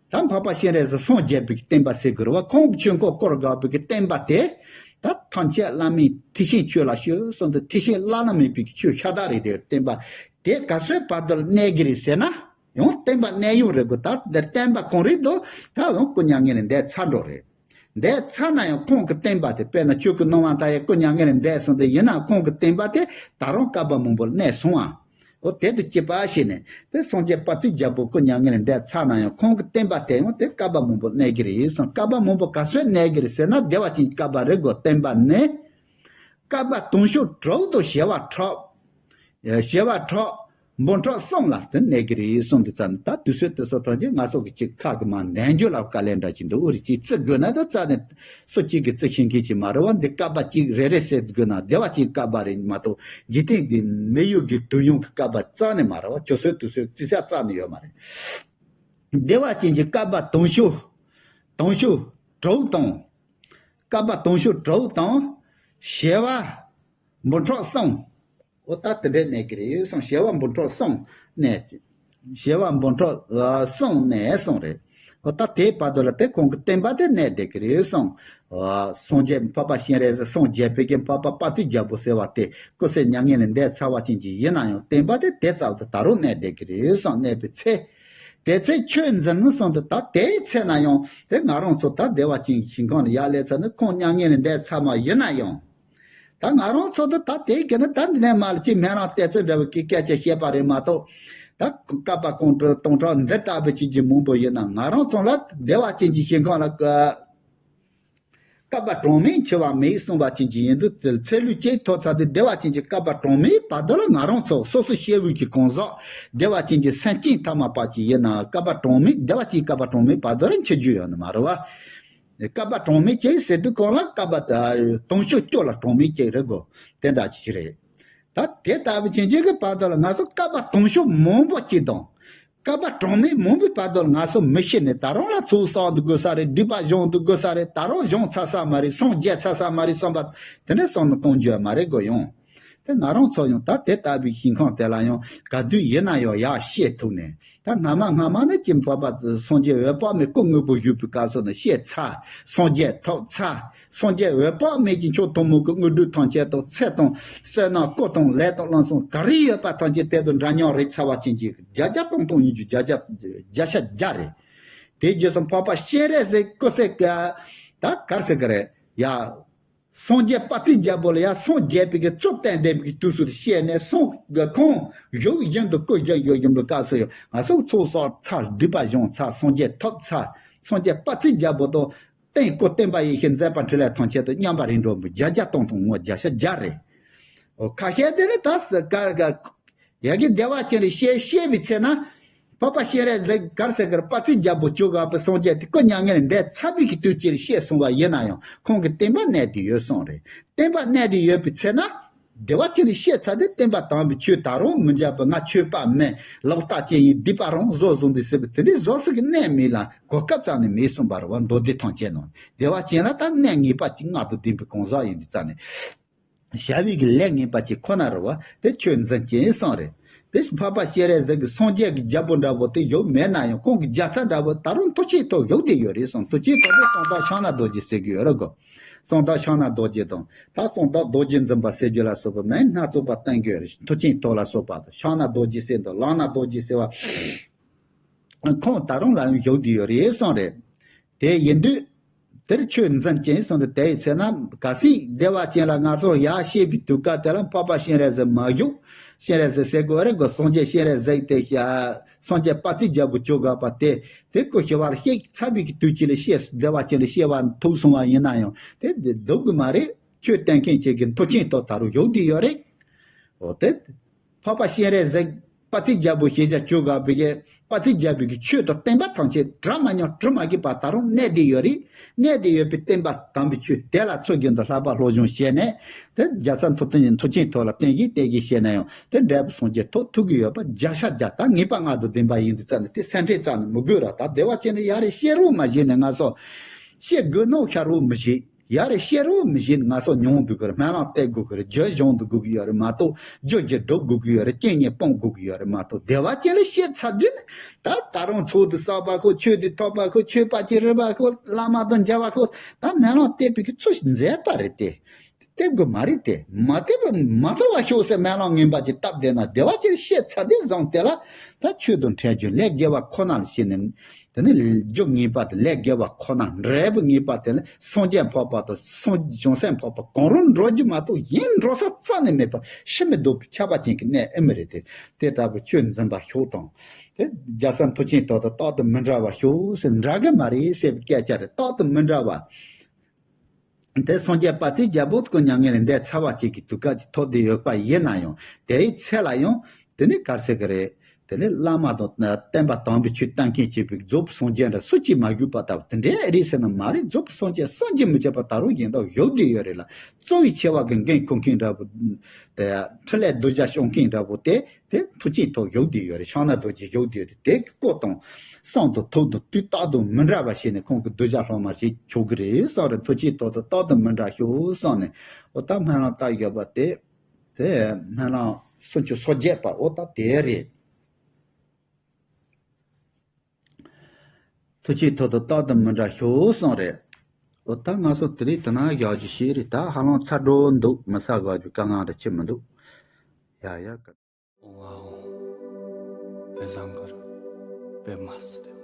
ད་འཕགས་པ་སྤྱན་རས་གཟིགས་སངས་རྒྱས་པའི་བསྟན་པ་ཟེར་དགོས་རེད་བ། ཁོང་གི་ཆོས་འཁོར་བསྐོར་དགོས་པའི་བསྟན་པ་དེ། ད་ཐམས་ཅད་བླ་མའི་ཐེག་ཆེན་ཆོས་ལ་ཞུགས་གསུངས་ཏེ་ཐེག་ཆེན་བླ་ན་མེད་པའི་ཆོས་ཤ་སྟག་རེད། དེ་བསྟན་པ་དེ་ག་ཚོད་བར་དུ་གནས་ཀྱི་རེད་ཟེར་ན། ཡང་བསྟན་པ་གནས་ཡུན་རེད་གོ། ད་དེ་བསྟན་པ་གང་རེད་དོ། ད་ཡང་སྐུ་མྱ་ངན་ལས་འདས་ཚར་འགྲོ་རེད། འདས་ཚར་ན་ཡང་ཁོང་གི་བསྟན་པ་དེ། དཔེར་ན་ཆོས་ཀྱི་སྣང་བ་མཐའ་ཡས་སྐུ་མྱ་ངན་ལས་འདས་སོང་སྟེ། ཡིན་ན་ཁོང་གི་བསྟན་པ་དེ་ད་རུང་བསྐལ་པ་མང་པོར་གནས་སོང་ཨ། འོ་དེ་དང་གཅིག་པ་བྱས་ནས་དེ་སངས་རྒྱས་དཔལ་བརྩེགས་རྒྱལ་པོ་སྐུ་མྱ་ངན་ལས་འདས་ཚར་ན་ཡང་ཁོང་གི་བསྟན་པ་དེ་ཡང་དེ་བསྐལ་པ་མང་པོར་གནས་ཀྱི་རེད་གསུངས། བསྐལ་པ་མང་པོ་ག་ཚོད་གནས་ཀྱི་རེད་ཟེར་ན། བདེ་བ་ཅན་གྱི་བསྐལ་པ་རེད་གོ། བསྟན་པ་ནི། བསྐལ་པ་དུང་ཕྱུར་དྲུག་དང་བྱེ་བ་ཕྲག་བྱེ་བ་ཕྲག་འབུམ་ཕྲག་གསུམ་ལ་དེ་གནས་ཀྱི་རེད་གསུངས་འདུག་ཙམ། ད་དུས་ཚོད་དུས་ཚོད་ཐམས་ཅད་ང་ཚོ་གི་ཅིག་ཁ་གི་མ་འདན་རྒྱུ་ལ་དཀའ་ལས་འདྲ་ཅིག་འདུག་ཨུ་རི་ཅིག་བརྩི་དགོས་ན་ད་རྩ་ནས་སུ་གཅིག་གིས་བརྩི་ཤེས་མཁན་ཅིག་མ་རེད་བ། འདི་བསྐལ་པ་གཅིག་རེ་རེ་ཟེར་དགོས་ན་བདེ་བ་ཅན་བསྐལ་པ་རེད་མ་གཏོགས་འཇིག་རྟེན་འདི་མི་ཡུལ་གྱི་དུས་ཡུན་གྱི་བསྐལ་པ་རྩ་ནས་མ་རེད་བ། ཆུ་ཚོད་དུས་ཚོད་བརྩི་ས་རྩ་ནས་ཡོད་མ་རེད། བདེ་བ་ཅན་གྱི་བསྐལ་པ་དུང་ཕྱུར་དུང་ཕྱུར་དྲུག་དང་། བསྐལ་པ་དུང་ཕྱུར་དྲུག་དང་བྱེ་བ་འབུམ་ཕྲག་གསུམ། འོ་ད་དེ་འདྲའི་གནས་ཀྱི་རེད་གསུངས། བྱེ་བ་འབུམ་ཕྲག་གསུམ་གནས། བྱེ་བ་འབུམ་ཕྲག་གསུམ་གནས་གསུངས་རེད། འོ་ད་དེའི་བར་དུ་ལ་དེ་ཁོང་གི་བསྟན་པ་དེ་གནས་བསྡད་ཀྱི་རེད་གསུངས། སངས་རྒྱས་འཕགས་པ་སྤྱན་རས་གཟིགས་སངས་རྒྱས་པའི་གི་འཕགས་པ་དཔའ་རྩལ་རྒྱལ་པོ་ཟེར་བ་དེ་སྐུ་ཚེ་མྱ་ངན་ལས་འདས་ཚར་བ་ཅན་གྱི་ཡིན་ན་ཡང་བསྟན་པ་དེ་དེ་ཙམ་དུ་ད་རུང་གནས་བསྡད་ཀྱི་རེད་གསུངས། གནས་པའི་ཚེ། དེ་ཚེ་ཆོས་འཛིན་གསུངས་ཏེ་ད་དེའི་ཚེ་ན་ཡང་དེ་ང་རང་ཚོ་ད་བདེ་བ་ཅན་གྱི་ཞིང་ཁམས་ལ་ཡར་སླེབས་ཚར་ནས་ཁོང་མྱ་ངན་ལས་འདས་ཚར་མ་ཡིན་ན་ཡང་། ད་ང་རང་ཚོ་ད་ད་དེའི་གི་ནི་ད་འདི་ནས་མར་ལ་ཅིག་སྨོན་ལམ་གཏེར་མཛོད་འདྲ་བོ་གི་སྐད་ཆ་བཤད་པ་རེད་མ་གཏོགས། ད་བསྐལ་པ་གང་དྲུག་སྟོང་ཕྲག་འདི་ལྟ་བུ་ཅིག་གི་མང་པོ་ཡིན་ན་ང་རང་ཚོ་ལ་བདེ་བ་ཅན་གྱི་ཞིང་ཁམས་ལ། བསྐལ་པ་གྲངས་མེད་འཆི་བ་མེད་གསུངས་པ་ཅན་གྱི་ཡིན་དུས་ཚེ་ཚེ་ལུས་ཅིག་ཐོབ་ཚར་དུས་བདེ་བ་ཅན་གྱི་བསྐལ་པ་གྲངས་མེད་བར་དོ་ལ་ང་རང་ཚོ་སོ་སོ་སྐྱེ་བོའི་གི་གང་ཟག་བདེ་བ་ཅན་གྱི་སེམས་ཅན་ཐ་མ་པ་ཅིག་ཡིན་ན་བསྐལ་པ་གྲངས་མེད་བདེ་བ་ཅན་བསྐལ་པ་གྲངས་མེད་བར་དོ་ལ་འཆི་རྒྱུ་ཡོད་ནི་མ་རེད་བ། བསྐལ་པ་གྲངས་མེད་ཅིག་ཟེར་དུས་གང་ལ་བསྐལ་པ་དུང་ཕྱུར་བཅུ་ལ་གྲངས་མེད་ཅིག་རེད་གོ། དེ་འདྲ་ཅིག་རེད། ད་དེ་ལྟ་བུ་ཅན་གྱི་གི་བར་དོ་ལ་ང་ཚོ་བསྐལ་པ་དུང་ཕྱུར་མང་པོ་ཅིག་དང་། བསྐལ་པ་གྲངས་མེད་མང་པོའི་བར་དུ་ལ་ང་ཚོ་མི་ཤི་ནས་ད་རུང་ལ་ཚོགས་བསགས་འདུག་དགོས་ས་རེད། སྒྲིབ་པ་སྦྱང་འདུག་དགོས་ས་རེད། ད་རུང་སྦྱང་ཚར་ས་མ་རེད། སངས་རྒྱས་ཚར་ས་མ་རེད་བསམ་པ་དེ་འདྲ་བསམ་ནས་གང་འགྱོད་མ་རེད་གོ་ཡང་། དེ་ང་རང་ཚོ་ཡང་ད་དེ་ལྟ་བུའི་ཞིང་ཁམས་དེ་ལ་ཡང་ག་དུས་ཡིན་ན་ཡང་ཡར་སྐྱེ་ཐུབ་ནས། ད་སྔ་མ་སྔ་མ་ནས་ཀྱི་འཕགས་པ་སངས་རྒྱས་འོད་དཔག་མེད་སྐུ་དངོས་པོ་བཞུགས་པའི་སྐབས་སུ་ནི་སྐྱེས་ཚར། སངས་རྒྱས་ཐོབ་ཚར། སངས་རྒྱས་འོད་དཔག་མེད་ཀྱི་མཆོག་ཐུན་མོང་གི་དངོས་གྲུབ་ཐམས་ཅད་དང་ཚེ་དང་བསོད་ནམས་སྐུ་དང་ལས་དང་བློན་སོང་ག་རེ་ཡོད་པ་ཐམས་ཅད་དེ་དང་འདྲ་མཉམ་རེད་ཚར་བ་ཅན་གྱི་བརྒྱ་བརྒྱ་སྟོང་སྟོང་ཡིན་རྒྱུ་བརྒྱ་བརྒྱ་བརྒྱ་ཆ་བརྒྱ་རེད། དེ་རྗེས་སུ་འཕགས་པ་སྤྱན་རས་གཟིགས་སྐུ་ཚེ་ག་ད་གར་ཟེར་གི་རེད་ཡ། སངས་རྒྱས་དཔའ་རྩལ་རྒྱལ་པོ་ལ་ཡང་སངས་རྒྱས་པའི་གི་གཙོ་བསྟན་ལྡན་པའི་གི་དུས་སུ་བཤད་ནས་སངས་རྒྱས་ཁོང་བཞུགས་བཞིན་དུ་སྐུ་བཞུགས་བཞུགས་བཞིན་པའི་སྐབས་སུ་ཡང་ང་ཚོ་ཚོགས་བསགས་ཚར། སྒྲིབ་པ་སྦྱངས་ཚར། སངས་རྒྱས་ཐོབ་ཚར། སངས་རྒྱས་དཔའ་རྩལ་རྒྱལ་པོ་དང་། རྟེན་སྐུ་བསྟན་པ་ཡེ་ཤེས་མཛད་པ་འཕྲིན་ལས་ཐམས་ཅད་དུ་མཉམ་པ་རིམ་གྲོ་འབུལ་བརྒྱ་བརྒྱ་སྟོང་སྟོང་ངོ་བརྒྱ་ཆ་བརྒྱ་རེད། ཨོ་ཁ་ཤས་དེ་ནི་ད་ས་ཀ་ཀ་ཡ་གི་བདེ་བ་ཅན་རེ་ཤེས་ཤེས་པའི་ཚེ་ན། འཕགས་པ་སྤྱན་རས་གཟིགས་གར་ཟེར་གར་དཔའ་རྩལ་རྒྱལ་པོ་བཅུ་དགའ་བའི་སངས་རྒྱས་དེ་སྐུ་མྱ་ངན་ལས་འདས་ཚར་བའི་གི་དུས་ཀྱི་རེ་ཤེས་སོང་བ་ཡིན་ན་ཡང་ཁོང་གི་བསྟན་པ་གནས་དེ་ཡོད་སོང་རེད། བསྟན་པ་གནས་དེ་ཡོད་པའི་ཚེ་ན། བདེ་བ་ཅན་རེ་ཤེས་ཚར་དེ་བསྟན་པ་དམ་པའི་ཆོས་ད་རུང་མི་འཇགས་པ་ང་ཆོས་པ་མིན་ལོག་ལྟ་ཅན་ཡིན་སྡིག་པ་རང་བཟོ་བཟོ་འདི་ཟེར་བའི་དེ་འདྲའི་བཟོ་ས་གི་གནས་མེད་ལ་གོ་སྐབས་རྩ་ནས་མེད་གསུངས་པ་རེད་བ། མདོ་སྡེ་ཐམས་ཅད་ནང་བདེ་བ་ཅན་ལ་ད་གནས་ངེས་པ་ཅིག་མངའ་དང་ལྡན་པའི་གང་ཟག་ཡིན་དུས་རྩ་ནས། བྱ་བའི་གི་ལས་ངན་པ་ཅིག་ཁོ་ན་རེད་བ། དེ་ཆོས་འཛིན་ཅན་གསུངས་རེད། དེ་འཕགས་པ་སྤྱན་རས་གཟིགས་ཀྱི་སངས་རྒྱས་ཀྱི་རྒྱལ་པོ་འདྲ་བོ་དེ་ཡོད་མེད་ན་ཡང་ཁོང་གི་རྒྱལ་ས་འདྲ་བོ་ད་རུང་མཐུ་ཆེན་ཐོག་ཡོད་དེ་ཡོད་རེད་གསུངས། མཐུ་ཆེན་ཐོག་དེ་གསང་བདག་ཕྱག་ན་རྡོ་རྗེ་ཟེར་གི་ཡོད་རེད་གོ། གསང་བདག་ཕྱག་ན་རྡོ་རྗེ་དང་ད་གསང་བདག་རྡོ་རྗེ་འཛིན་པ་ཟེར་རྒྱུ་ལ་སོགས་པ་མིང་སྣ་ཚོགས་པ་བསྟན་གི་ཡོད་རེད། མཐུ་ཆེན་ཐོག་ལ་སོགས་པ་དང་ཕྱག་ན་རྡོ་རྗེ་ཟེར་དང་ལག་ན་རྡོ་རྗེ་ཟེར་བ། ཁོང་ད་རུང་ལ་ཡང་བཞུགས་བསྡད་ཡོད་རེད་གསུངས་རེད། དེ་ཡིན་དུས། དེར་ཆོས་འཛིན་ཅན་གསུངས་ཏེ་དེ་ཡི་ཚེ་ན་གལ་སྲིད་བདེ་བ་ཅན་ལ་ང་ཚོ་ཡར་སྐྱེས་པའི་དུས་སྐབས་དེ་ལ་འཕགས་པ་སྤྱན་རས་གཟིགས་མ་བཞུགས། སྤྱན་རས་གཟིགས་ཟེར་དགོས་རེད་གོ། སངས་རྒྱས་སྤྱན་རས་གཟིགས་དེ་ཤ་སངས་རྒྱས་དཔའ་རྩལ་རྒྱལ་པོ་བཅུ་དགའ་བ་དེ་དེ་སྐུ་ཞི་བར་གཤེགས་ཚར་བའི་གི་དུས་ཅིག་ལ་སྐྱེས་བདེ་བ་ཅན་ལ་སྐྱེ་བ་ཐོབ་སོང་བ་ཡིན་ན་ཡང་དེ་སྡུག་གི་མ་རེད། ཆོས་བསྟན་མཁན་ཅིག་གི་མཐུ་ཆེན་ཐོག་ད་རུང་བཞུགས་བསྡད་ཡོད་རེད། འོ་དེ། འཕགས་པ་སྤྱན་རས་གཟིགས་དཔའ་རྩལ་རྒྱལ་པོ་ཞེས་བྱ་བཅུ་དགའ་བའི་གི་དཔའ་རྩལ་རྒྱལ་པོའི་གི་ཆོས་དང་བསྟན་པ་ཐམས་ཅད་དྲི་མ་མྱོང་དྲི་མ་གི་བར་ད་རུང་གནས་བསྡད་ཡོད་རེད། གནས་བསྡད་ཡོད་པའི་བསྟན་པ་དམ་པའི་ཆོས་དེ་ལ་ཚུལ་བཞིན་དུ་བསླབ་པ་སློབ་སྦྱོང་བྱས་ནས་དེ་རྒྱལ་ཚབ་མཐུ་སྟོབས་མཐུ་ཆེན་ཐོག་ལ་བསྟན་བཞིན་བསྟན་བཞིན་བྱས་ན་ཡང་དེ་འབྲས་བུ་སངས་རྒྱས་ཐོབ་ཐུབ་ཀྱི་ཡོད་པ་བརྒྱ་ཆ་བརྒྱ། ད་ངེས་པ་མངའ་དང་ལྡན་པ་ཡིན་དུས་ཙམ་ནས་དེ་སེམས་ཁྲལ་རྩ་ནས་མི་དགོས་ར། ད་བདེ་བ་ཅན་ནི་ཡ་རེ་བཤད་རོགས་མ་བྱེད་ནས་ང་ཚོ་བཤད་དགོས་ནོ་ཤ་རོགས་མི་བྱེད། ཡ་རེ་བཤད་རོགས་མི་བྱེད། ང་ཚོ་མྱོང་འདུག་གི་རེད། སྨོན་ལམ་བཏབ་དགོས་གི་རེད། རྒྱུ་སྦྱོང་འདུག་དགོས་གི་ཡོད་རེད་མ་གཏོགས་རྒྱུ་རྒྱུ་སྒྲུབ་དགོས་གི་ཡོད་རེད། རྐྱེན་ངན་སྤོང་དགོས་གི་ཡོད་རེད་མ་གཏོགས་བདེ་བ་ཅན་ལ་བཤད་ཚར་དུས་ནི་ད་ད་རུང་ཚོགས་འདུ་བསགས་པ་ཁོ། ཆོས་འདི་ཐོབ་པ་ཁོ། ཆོས་པ་ཅིག་རེད་པ་ཁོ། བླ་མ་དང་མཇལ་བ་ཁོ། ད་སྨོན་ལམ་བཏབ་པའི་གི་ཚུལ་ཞིག་མཛད་པ་རེད་དེ། བཏབ་དགོས་མ་རེད་དེ། མ་བཏབ་པ་མ་བཏབ་པ་ཤོག་ཟེར་སྨོན་ལམ་ངན་པ་ཅིག་བཏབ་བསྡད་ན་བདེ་བ་ཅན་ལ་བཤད་ཚར་དུས་བཟང་དེ་ལ་ད་ཆོས་དང་འཕྲད་རྒྱུ་ལས་དགེ་བ་ཁོ་ན་ལ་བྱས་ནས། དེ་ནི་རྒྱུ་ངེས་པ་དེ་ལས་དགེ་བ་ཁོ་ན། འབྲས་བུ་ངེས་པ་དེ་ནི་སངས་རྒྱས་འཕགས་པ་དང་སངས་བྱང་སེམས་འཕགས་པ་གང་རུང་འགྲོ་རྒྱུ་མ་གཏོགས་གཞན་འགྲོ་ས་རྩ་ནས་མེད་པ་ཤི་མི་སྡོད་པའི་ཆགས་པ་ཅན་གྱི་གནས་ཨེ་མི་རེད་དེ། དེ་ལྟ་བུ་ཆོས་འཛིན་པ་ཤོག་དང་། དེ་རྒྱལ་ཚབ་མཐུ་ཆེན་ཐོག་ཏུ་རྟག་ཏུ་མི་འབྲལ་བར་ཤོག་ཟེར། འབྲལ་གི་མ་རེད་ཟེར་བའི་སྐད་ཆ་རེད། རྟག་ཏུ་མི་འབྲལ་བར། དེ་སངས་རྒྱས་དཔལ་བརྩེགས་རྒྱལ་པོ་ཁོ་མྱ་ངན་ལས་འདས་ཚར་བ་ཅིག་གི་དུས་སྐབས་ཀྱི་ཐོག་དེ་ཡོད་པ་ཡིན་ན་ཡང་། དེའི་ཚེ་ལ་ཡང་དེ་ནི་ག་རེ་ཟེར་གི་རེད། དེ་ནི་བླ་མ་དང་བསྟན་པ་དམ་པའི་ཆོས་བསྟན་མཁན་བྱེད་པའི་རྫོགས་པའི་སངས་རྒྱས་འདྲ་སུ་གཅིག་མ་བཞུགས་པ་ལྟ་བུ་དེ་འདྲའི་རེད་ཟེར་ན་མ་རེད། རྫོགས་པའི་སངས་རྒྱས་བསམ་གྱིས་མི་ཁྱབ་པ་ད་རུང་ཡིན་མདོག་བཞུགས་བསྡད་ཡོད་རེད་ལ། རྩ་བའི་ཆེ་བ་གི་འགན་འཁུར་མཁན་འདྲ་བོ། དེ་འཕྲིན་ལས་གདུལ་བྱ་སྐྱོང་མཁན་འདྲ་བོ་དེ་དེ་མཐུ་ཆེན་ཐོག་བཞུགས་བསྡད་ཡོད་རེད། ཕྱག་ན་རྡོ་རྗེ་བཞུགས་བསྡད་ཡོད་རེད། དེ་གི་སྐུ་དང་བསམ་དང་ཐུགས་དང་དུས་རྟག་ཏུ་མི་འདྲ་བ་བྱས་ནས་ཁོང་གི་གདུལ་བྱ་སློབ་མར་བྱེད་ཆོག་གི་རེད་བསམ་རེད། མཐུ་ཆེན་ཐོག་ཏུ་རྟག་ཏུ་མི་འདྲ་ཤོག་བསམ་ནས། འོ་ད་སྨོན་ལམ་བཏབ་ཡོད་པ་དེ། དེ་སྨོན་ལམ་སུམ་ཅུ་སོ་བརྒྱད་པ་འོ་ད་དེ་རེད། མཐུ་ཆེན་ཐོག་ཏུ་རྟག་ཏུ་མི་འདྲ་ཤོག་བསམ་རེད། འོ་ད་ང་ཚོ་དེ་རིང་དེ་ན་བཞག་རྒྱུ་ཞིག་རེད། ད་ཧ་ལམ་ཚར་འགྲོ་འདུག། མི་ཚར་དགོས་རྒྱུ་དཀའ་ངལ་རེ་ཅི་མི་འདུག། ཡ་ཡ། ཨོང་ཨ་ཨོང་། པད་བཟང་གུ་རུ། པདྨ་སིདྡྷི།